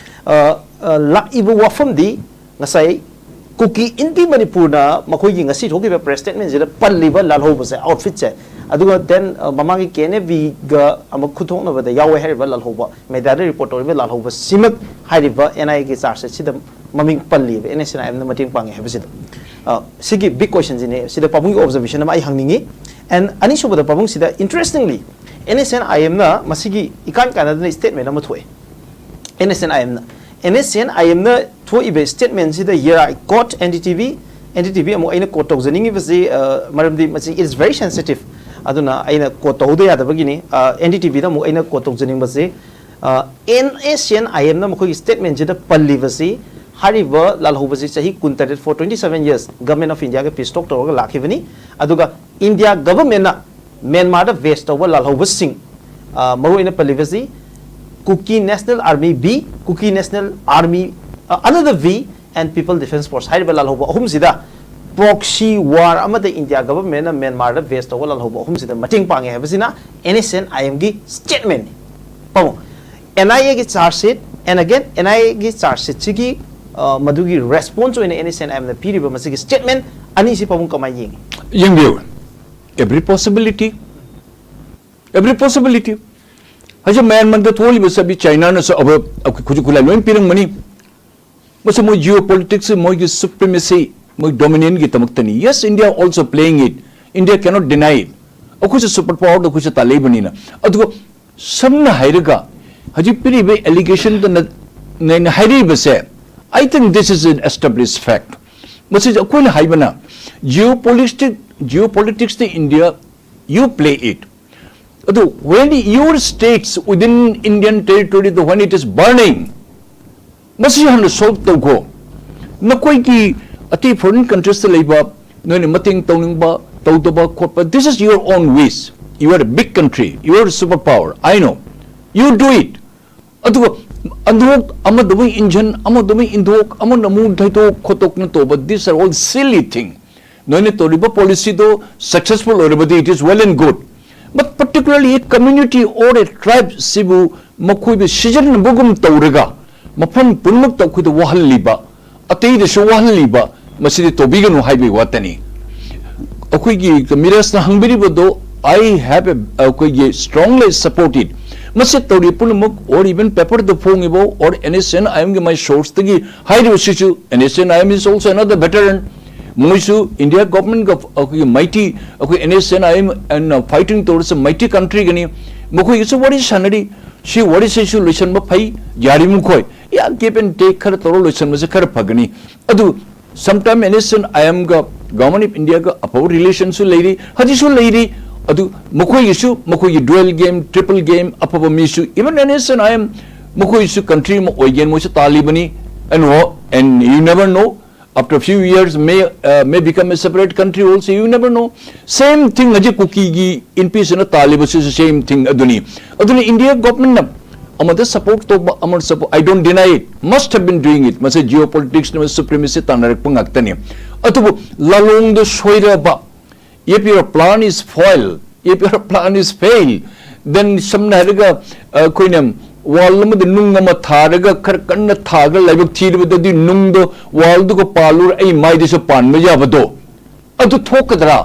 ꯑ, ꯑ, ꯂꯥꯛꯏꯕ ꯋꯥꯐꯝꯗꯤ ꯉꯁꯥꯏ ꯀꯨꯀꯤ ꯏꯟꯄꯤ ꯃꯅꯤꯄꯨꯔꯅ ꯃꯈꯣꯏꯒꯤ ꯉꯁꯤ ꯊꯣꯛꯈꯤꯕ ꯄ꯭ꯔꯦꯁ ꯁ꯭ꯇꯦꯠꯃꯦꯟꯁꯤꯗ ꯄꯜꯂꯤꯕ ꯂꯥꯜꯍꯧꯕꯁꯦ, ꯑꯥꯎꯠꯐꯤꯠꯁꯦ, ꯑꯗꯨꯒ ꯗꯦꯟ, ꯑ, ꯃꯃꯥꯡꯒꯤ ꯀꯦ ꯑꯦꯟ ꯑꯦ ꯕꯤꯒ ꯑꯃꯨꯛ ꯈꯨꯠꯊꯣꯛꯅꯕꯗ ꯌꯥꯎꯋꯦ ꯍꯥꯏꯔꯤꯕ ꯂꯥꯜꯍꯧꯕ, ꯃꯦꯗꯤꯌꯥꯗ ꯔꯤꯄꯣꯔꯠ ꯇꯧꯔꯤꯕ ꯂꯥꯜꯍꯧꯕꯁꯤꯃꯛ ꯍꯥꯏꯔꯤꯕ N I A ꯒꯤ ꯆꯥꯔꯖ ꯁꯤꯠꯁꯤꯗ ꯃꯃꯤꯡ ꯄꯜꯂꯤꯕ, N S N I M ꯅ ꯃꯇꯦꯡ ꯄꯥꯡꯉꯦ ꯍꯥꯏꯕꯁꯤꯗ꯫ ꯑ, ꯁꯤꯒꯤ ꯕꯤꯛ ꯀꯣꯏꯁꯟꯁꯤꯅꯦ, ꯁꯤꯗ ꯄꯥꯕꯨꯡꯒꯤ ꯑꯣꯕꯖꯔꯕꯦꯁꯟ ꯑꯃ ꯑꯩ ꯍꯪꯅꯤꯡꯉꯤ꯫ ꯑꯦꯟ ꯑꯅꯤꯁꯨꯕꯗ ꯄꯥꯕꯨꯡꯁꯤꯗ, ꯏꯟꯇꯔꯦꯁꯇꯤꯡꯂꯤ, N S N I M ꯅ ꯃꯁꯤꯒꯤ ꯏꯀꯥꯟ ꯀꯥꯟꯅꯗꯅ ꯁ꯭ꯇꯦꯠꯃꯦꯟ ꯑꯃ ꯊꯣꯛꯑꯦ꯫ N S N I M ꯅ, N S N I M ꯅ ꯊꯣꯛꯏꯕ ꯁ꯭ꯇꯦꯠꯃꯦꯟꯁꯤꯗ, here I quote N D T V, N D T V ꯑꯃꯨꯛ ꯑꯩꯅ ꯀꯣꯠ ꯇꯧꯖꯅꯤꯡꯉꯤꯕꯁꯤ, ꯑ, ꯃꯔꯝꯗꯤ ꯃꯁꯤ it's very sensitive, ꯑꯗꯨꯅ ꯑꯩꯅ ꯀꯣꯠ ꯇꯧꯍꯧꯗ ꯌꯥꯗꯕꯒꯤꯅꯤ꯫ ꯑ, N D T V ꯗ ꯑꯃꯨꯛ ꯑꯩꯅ ꯀꯣꯠ ꯇꯧꯖꯅꯤꯡꯕꯁꯤ, ꯑ, N S N I M ꯅ ꯃꯈꯣꯏꯒꯤ ꯁ꯭ꯇꯦꯠꯃꯦꯟꯁꯤꯗ ꯄꯜꯂꯤꯕꯁꯤ, ꯍꯥꯏꯔꯤꯕ ꯂꯥꯜꯍꯧꯕꯁꯤ ꯆꯍꯤ ꯀꯨꯟꯇꯔꯦꯠ, for twenty seven years, Government of India ꯒ ꯄꯤꯁ ꯇꯣꯛ ꯇꯧꯔꯒ ꯂꯥꯛꯈꯤꯕꯅꯤ꯫ ꯑꯗꯨꯒ ꯏꯟꯗꯤꯌꯥ ꯒꯚꯔꯟꯃꯦꯟꯠꯅ ꯃ꯭ꯌꯥꯟꯃꯥꯔꯗ ꯕꯦꯁ ꯇꯧꯕ ꯂꯥꯜꯍꯧꯕꯁꯤꯡ, ꯑ, ꯃꯔꯨꯑꯣꯏꯅ ꯄꯜꯂꯤꯕꯁꯤ Kuki National Army B, Kuki National Army, ꯑ, another V, and People Defence Force ꯍꯥꯏꯔꯤꯕ ꯂꯥꯜꯍꯧꯕ ꯑꯍꯨꯝꯁꯤꯗ proxy war ꯑꯃꯗ India government ꯅ Myanmar ꯗ base ꯇꯧꯕ ꯂꯥꯜꯍꯧꯕ ꯑꯍꯨꯝꯁꯤꯗ ꯃꯇꯦꯡ ꯄꯥꯡꯉꯦ ꯍꯥꯏꯕꯁꯤꯅ N S N I M ꯒꯤ statement ꯅꯤ꯫ ꯄꯥꯕꯨꯡ, N I A ꯒꯤ charge sheet and again N I A ꯒꯤ charge sheet ꯁꯤꯒꯤ, ꯑ, ꯃꯗꯨꯒꯤ response ꯑꯣꯏꯅ N S N I M ꯅ ꯄꯤꯔꯤꯕ ꯃꯁꯤꯒꯤ statement ꯑꯅꯤꯁꯤ ꯄꯥꯕꯨꯡ ꯀꯃꯥꯏꯅ ꯌꯦꯡꯉꯤ? ꯌꯦꯡꯕꯤꯌꯨ, every possibility, every possibility꯫ ꯍꯧꯖꯤꯛ ꯃꯌꯥꯟꯃꯔꯗ ꯊꯣꯛꯂꯤꯕ ꯆꯠꯄꯤ ꯆꯥꯏꯅꯥꯅꯁꯨ ꯑꯕ ꯈꯨꯠꯁꯨ ꯈꯨꯠꯂꯥꯏ ꯂꯣꯏ ꯄꯤꯔꯝꯒꯅꯤ꯫ ꯃꯁꯤ ꯃꯣꯏ geopolitics, ꯃꯣꯏꯒꯤ supremacy, ꯃꯣꯏ dominant ꯒꯤꯗꯃꯛꯇꯅꯤ꯫ Yes, India also playing it, India cannot deny it꯫ ꯑꯩꯈꯣꯏꯁꯨ super power ꯗ ꯑꯩꯈꯣꯏꯁꯨ ꯇꯥꯜꯂꯛꯏꯕꯅꯤꯅ꯫ ꯑꯗꯨꯒ ꯁꯝꯅ ꯍꯥꯏꯔꯒ ꯍꯧꯖꯤꯛ ꯄꯤꯔꯤꯕ allegation ꯗꯨꯅ ꯅꯩꯅ ꯍꯥꯏꯔꯤꯕꯁꯦ, I think this is an established fact꯫ ꯃꯁꯤꯁꯦ ꯑꯩꯈꯣꯏꯅ ꯍꯥꯏꯕꯅ geopolitics, geopolitics ꯇ India, you play it꯫ ꯑꯗꯨ when your states within Indian territory, the when it is burning, ꯃꯁꯤ ꯍꯥꯟꯅ solve ꯇꯧꯈꯣ꯫ ꯅꯈꯣꯏꯒꯤ ꯑꯇꯩ foreign countries ꯇ ꯂꯩꯕ ꯅꯣꯏꯅ ꯃꯇꯦꯡ ꯇꯧꯅꯤꯡꯕ ꯇꯧꯗꯕ ꯈꯣꯠꯄ, this is your own wish, you are a big country, you are a super power, I know, you do it꯫ ꯑꯗꯨꯒ ꯑꯟꯗꯣꯛ ꯑꯃꯗꯃꯨꯛ ꯏꯟꯖꯟ ꯑꯃꯗꯃꯨꯛ ꯏꯟꯗꯣꯛ ꯑꯃꯅ ꯑꯃꯨꯛ ꯊꯩꯗꯣꯛ ꯈꯣꯠꯇꯣꯛꯅ ꯇꯧꯕ, these are all silly thing꯫ ꯅꯣꯏꯅ ꯇꯧꯔꯤꯕ policy ꯗꯣ successful ꯑꯣꯏꯔꯕꯗꯤ it is well and good, but particularly a community or a tribe ꯁꯤꯕꯨ ꯃꯈꯣꯏꯕꯨ ꯁꯤꯖꯤꯟꯅꯕꯒꯨꯝ ꯇꯧꯔꯒ ꯃꯐꯝ ꯄꯨꯝꯅꯃꯛꯇ ꯑꯩꯈꯣꯏꯗ ꯋꯥꯍꯜꯂꯤꯕ, ꯑꯇꯩꯗꯁꯨ ꯋꯥꯍꯜꯂꯤꯕ, ꯃꯁꯤꯗꯤ ꯇꯧꯕꯤꯒꯅꯨ ꯍꯥꯏꯕꯒꯤ ꯋꯥꯇꯅꯤ꯫ ꯑꯩꯈꯣꯏꯒꯤ ꯃꯤꯔꯥꯁꯅ ꯍꯪꯕꯤꯔꯤꯕꯗꯣ, I have a, ꯑꯩꯈꯣꯏꯒꯤ strongly supported꯫ ꯃꯁꯤ ꯇꯧꯔꯤ ꯄꯨꯝꯅꯃꯛ, or even paper the ꯐꯣꯡꯉꯤꯕ, or N S N I M ꯒꯤ my source ꯇꯒꯤ ꯍꯥꯏꯔꯤꯕꯁꯤꯁꯨ, N S N I M is also another veteran꯫ ꯃꯣꯏꯁꯨ India government ꯒ ꯑꯩꯈꯣꯏꯒꯤ mighty, ꯑꯩꯈꯣꯏ N S N I M and fighting ꯇꯧꯔꯁꯨ mighty country ꯒꯅꯤ꯫ ꯃꯈꯣꯏꯒꯤꯁꯨ ꯋꯥꯔꯤ ꯁꯥꯟꯅꯔꯤ꯫ ꯁꯤ ꯋꯥꯔꯤꯁꯤꯁꯨ ꯂꯣꯏꯁꯤꯟꯕ ꯐꯩ, ꯌꯥꯔꯤ ꯃꯈꯣꯏ꯫ ꯌꯥ, give and take ꯈꯔ ꯇꯧꯔ ꯂꯣꯏꯁꯤꯟꯕꯁꯦ ꯈꯔ ꯐꯒꯅꯤ꯫ ꯑꯗꯨ sometime N S N I M ꯒ Government of India ꯒ ꯑꯐꯕ relation ꯁꯨ ꯂꯩꯔꯤ, ꯍꯧꯖꯤꯛꯁꯨ ꯂꯩꯔꯤ꯫ ꯑꯗꯨ ꯃꯈꯣꯏꯒꯤꯁꯨ ꯃꯈꯣꯏꯒꯤ dual game, triple game ꯑꯐꯕ ꯃꯤꯁꯨ, even N S N I M ꯃꯈꯣꯏꯁꯨ country ꯑꯃ ꯑꯣꯏꯒꯦꯅ ꯃꯣꯏꯁꯨ ꯇꯥꯜꯂꯤꯕꯅꯤ꯫ And, and you never know, after few years may, uh, may become a separate country also, you never know. Same thing ꯍꯧꯖꯤꯛ ꯀꯨꯀꯤꯒꯤ ꯏꯟꯄꯤꯁꯤꯅ ꯇꯥꯜꯂꯤꯕꯁꯤꯁꯨ same thing ꯑꯗꯨꯅꯤ꯫ ꯑꯗꯨꯅ India government ꯅ ꯑꯃꯗ support ꯇꯧꯕ, ꯑꯃꯗ support, I don't deny it, must have been doing it꯫ ꯃꯁꯤ geopolitics ꯅ supremacy ꯇꯥꯟꯅꯔꯛꯄ ꯉꯥꯛꯇꯅꯤ꯫ ꯑꯗꯨꯕꯨ ꯂꯥꯂꯣꯡꯗ ꯁꯣꯏꯔꯕ, if your plan is foil, if your plan is fail, then ꯁꯝꯅ ꯍꯥꯏꯔꯒ ꯑꯩꯈꯣꯏꯅ ꯋꯥꯜ ꯑꯃꯗ ꯅꯨꯡ ꯑꯃ ꯊꯥꯔꯒ ꯈꯔ ꯀꯟꯅ ꯊꯥꯒ ꯂꯥꯏꯕꯛ ꯊꯤꯔꯕꯗꯗꯤ ꯅꯨꯡꯗꯣ ꯋꯥꯜꯗꯨꯒ ꯄꯥꯜꯂꯨꯔ ꯑꯩ ꯃꯥꯏꯗꯁꯨ ꯄꯥꯟꯕ ꯌꯥꯕꯗꯣ ꯑꯗꯨ ꯊꯣꯛꯀꯗ꯭ꯔꯥ?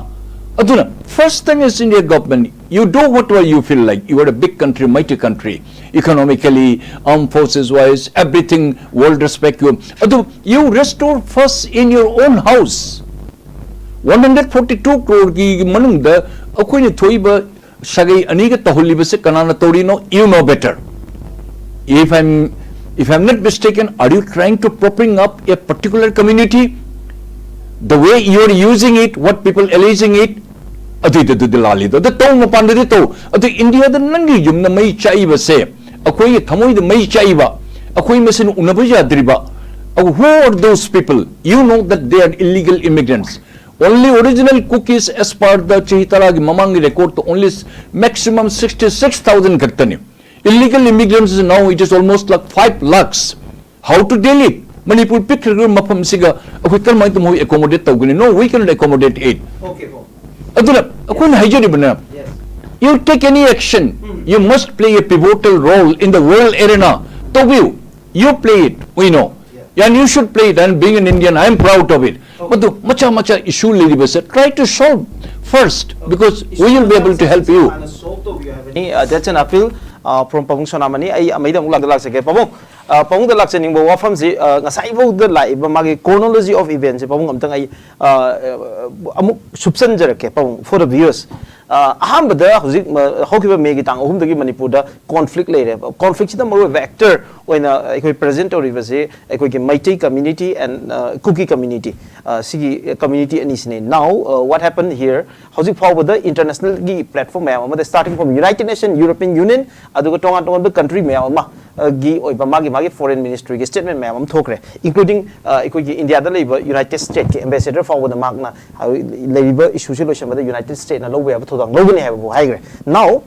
ꯑꯗꯨꯅ first thing is India government, you do whatever you feel like. You are a big country, mighty country, economically, armed forces wise, everything, world respect you. ꯑꯗꯨ you restore first in your own house. One hundred forty two crore ꯒꯤ ꯃꯅꯨꯡꯗ ꯑꯩꯈꯣꯏꯅ ꯊꯣꯛꯏꯕ ꯁꯥꯒꯩ ꯑꯅꯤꯒ ꯇꯧꯍꯜꯂꯤꯕꯁꯦ ꯀꯅꯥꯅ ꯇꯧꯔꯤꯅꯣ? You know better. If I'm, if I'm not mistaken, are you trying to propping up a particular community? The way you are using it, what people alleging it, ꯑꯗꯨꯏꯗꯨꯗꯤ ꯂꯥꯜꯂꯤꯗꯣ ꯑꯗꯨ ꯇꯧ, ꯃꯄꯥꯟꯗꯗꯤ ꯇꯧ. ꯑꯗꯨ ꯏꯟꯗꯤꯌꯥꯗ ꯅꯪꯒꯤ ꯌꯨꯝꯗ ꯃꯩ ꯆꯥꯛꯏꯕꯁꯦ, ꯑꯩꯈꯣꯏꯒꯤ ꯊꯃꯣꯏꯗ ꯃꯩ ꯆꯥꯛꯏꯕ, ꯑꯩꯈꯣꯏ ꯃꯁꯦꯟ ꯎꯅꯕ ꯌꯥꯗ꯭ꯔꯤꯕ, who are those people? You know that they are illegal immigrants. Only original Kukis as per the ꯆꯍꯤ ꯇꯔꯥꯒꯤ ꯃꯃꯥꯡꯒꯤ record, only maximum sixty six thousand ꯈꯛꯇꯅꯤ. Illegal immigrants is now, it is almost like five lakhs. How to deal it? Manipur ꯄꯤꯛꯈ꯭ꯔꯕ ꯃꯐꯝꯁꯤꯒ ꯑꯩꯈꯣꯏ ꯀꯔꯝꯍꯥꯏꯅ ꯃꯣꯏ accommodate ꯇꯧꯒꯅꯤ? No, we cannot accommodate it. Okay, Paul. ꯑꯗꯨꯅ ꯑꯩꯈꯣꯏꯅ ꯍꯥꯏꯖꯔꯤꯕꯅ, Yes. You take any action, you must play a pivotal role in the world arena. ꯇꯧꯕꯤꯌꯨ. You play it, we know. And you should play it. And being an Indian, I am proud of it. ꯃꯗꯨ ꯃꯆꯥ ꯃꯆꯥ issue ꯂꯩꯔꯤꯕꯁꯦ try to solve first, because we will be able to help you. That's an appeal uh, from ꯄꯥꯕꯨꯡ ꯁꯣꯅꯥꯃꯅꯤ꯫ ꯑꯩ ꯑꯃꯩꯗ ꯑꯃꯨꯛ ꯂꯥꯛꯆꯒꯦ ꯄꯥꯕꯨꯡ꯫ ꯑ, ꯄꯥꯕꯨꯡꯗ ꯂꯥꯛꯆꯅꯤꯡꯕ ꯋꯥꯐꯝꯁꯤ, ꯑ, ꯉꯁꯥꯏꯐꯥꯎꯗ ꯂꯥꯛꯏꯕ ꯃꯥꯒꯤ chronology of eventꯁꯦ ꯄꯥꯕꯨꯡ ꯑꯝꯇꯪ ꯑꯩ, ꯑ, ꯑꯃꯨꯛ ꯁꯨꯞꯆꯟꯖꯔꯛꯀꯦ ꯄꯥꯕꯨꯡ, for the viewers꯫ ꯑ, ꯑꯍꯥꯟꯕꯗ ꯍꯧꯖꯤꯛ ꯃ-, ꯍꯧꯈꯤꯕ ꯃꯦꯒꯤ ꯇꯥꯡ ꯑꯍꯨꯝꯗꯒꯤ ꯃꯅꯤꯄꯨꯔꯗ conflict ꯂꯩꯔꯦ꯫ Conflictꯁꯤꯗ ꯃꯔꯨꯑꯣꯏꯕ actor ꯑꯣꯏꯅ ꯑꯩꯈꯣꯏ present ꯇꯧꯔꯤꯕꯁꯤ ꯑꯩꯈꯣꯏꯒꯤ ꯃꯩꯇꯩ community and, ꯑ, ꯀꯨꯀꯤ community, ꯑ, ꯁꯤꯒꯤ community ꯑꯅꯤꯁꯤꯅꯤ꯫ Now, ꯑ, what happened here? ꯍꯧꯖꯤꯛ ꯐꯥꯎꯕꯗ internationalꯒꯤ platform ꯃꯌꯥꯝ ꯑꯃꯗ, starting from United Nation, European Union, ꯑꯗꯨꯒ ꯇꯣꯉꯥꯟ ꯇꯣꯉꯥꯟꯕ country ꯃꯌꯥꯝ ꯑꯃ, ꯑ, ꯒꯤ ꯑꯣꯏꯕ ꯃꯥꯒꯤ ꯃꯥꯒꯤ foreign ministryꯒꯤ statement ꯃꯌꯥꯝ ꯑꯃ ꯊꯣꯛꯈ꯭ꯔꯦ, including, ꯑ, ꯑꯩꯈꯣꯏꯒꯤ ꯏꯟꯗꯤꯌꯥꯗ ꯂꯩꯕ United Stateꯀꯤ ambassador ꯐꯥꯎꯕꯗ ꯃꯍꯥꯛꯅ, ꯑ, ꯂꯩꯔꯤꯕ issueꯁꯦ ꯂꯣꯏꯁꯤꯟꯕꯗ United Stateꯅ ꯂꯧꯕ ꯌꯥꯕ ꯊꯧꯗꯥꯡ ꯂꯧꯒꯅꯤ ꯍꯥꯏꯕꯕꯨ ꯍꯥꯏꯈ꯭ꯔꯦ꯫ Now,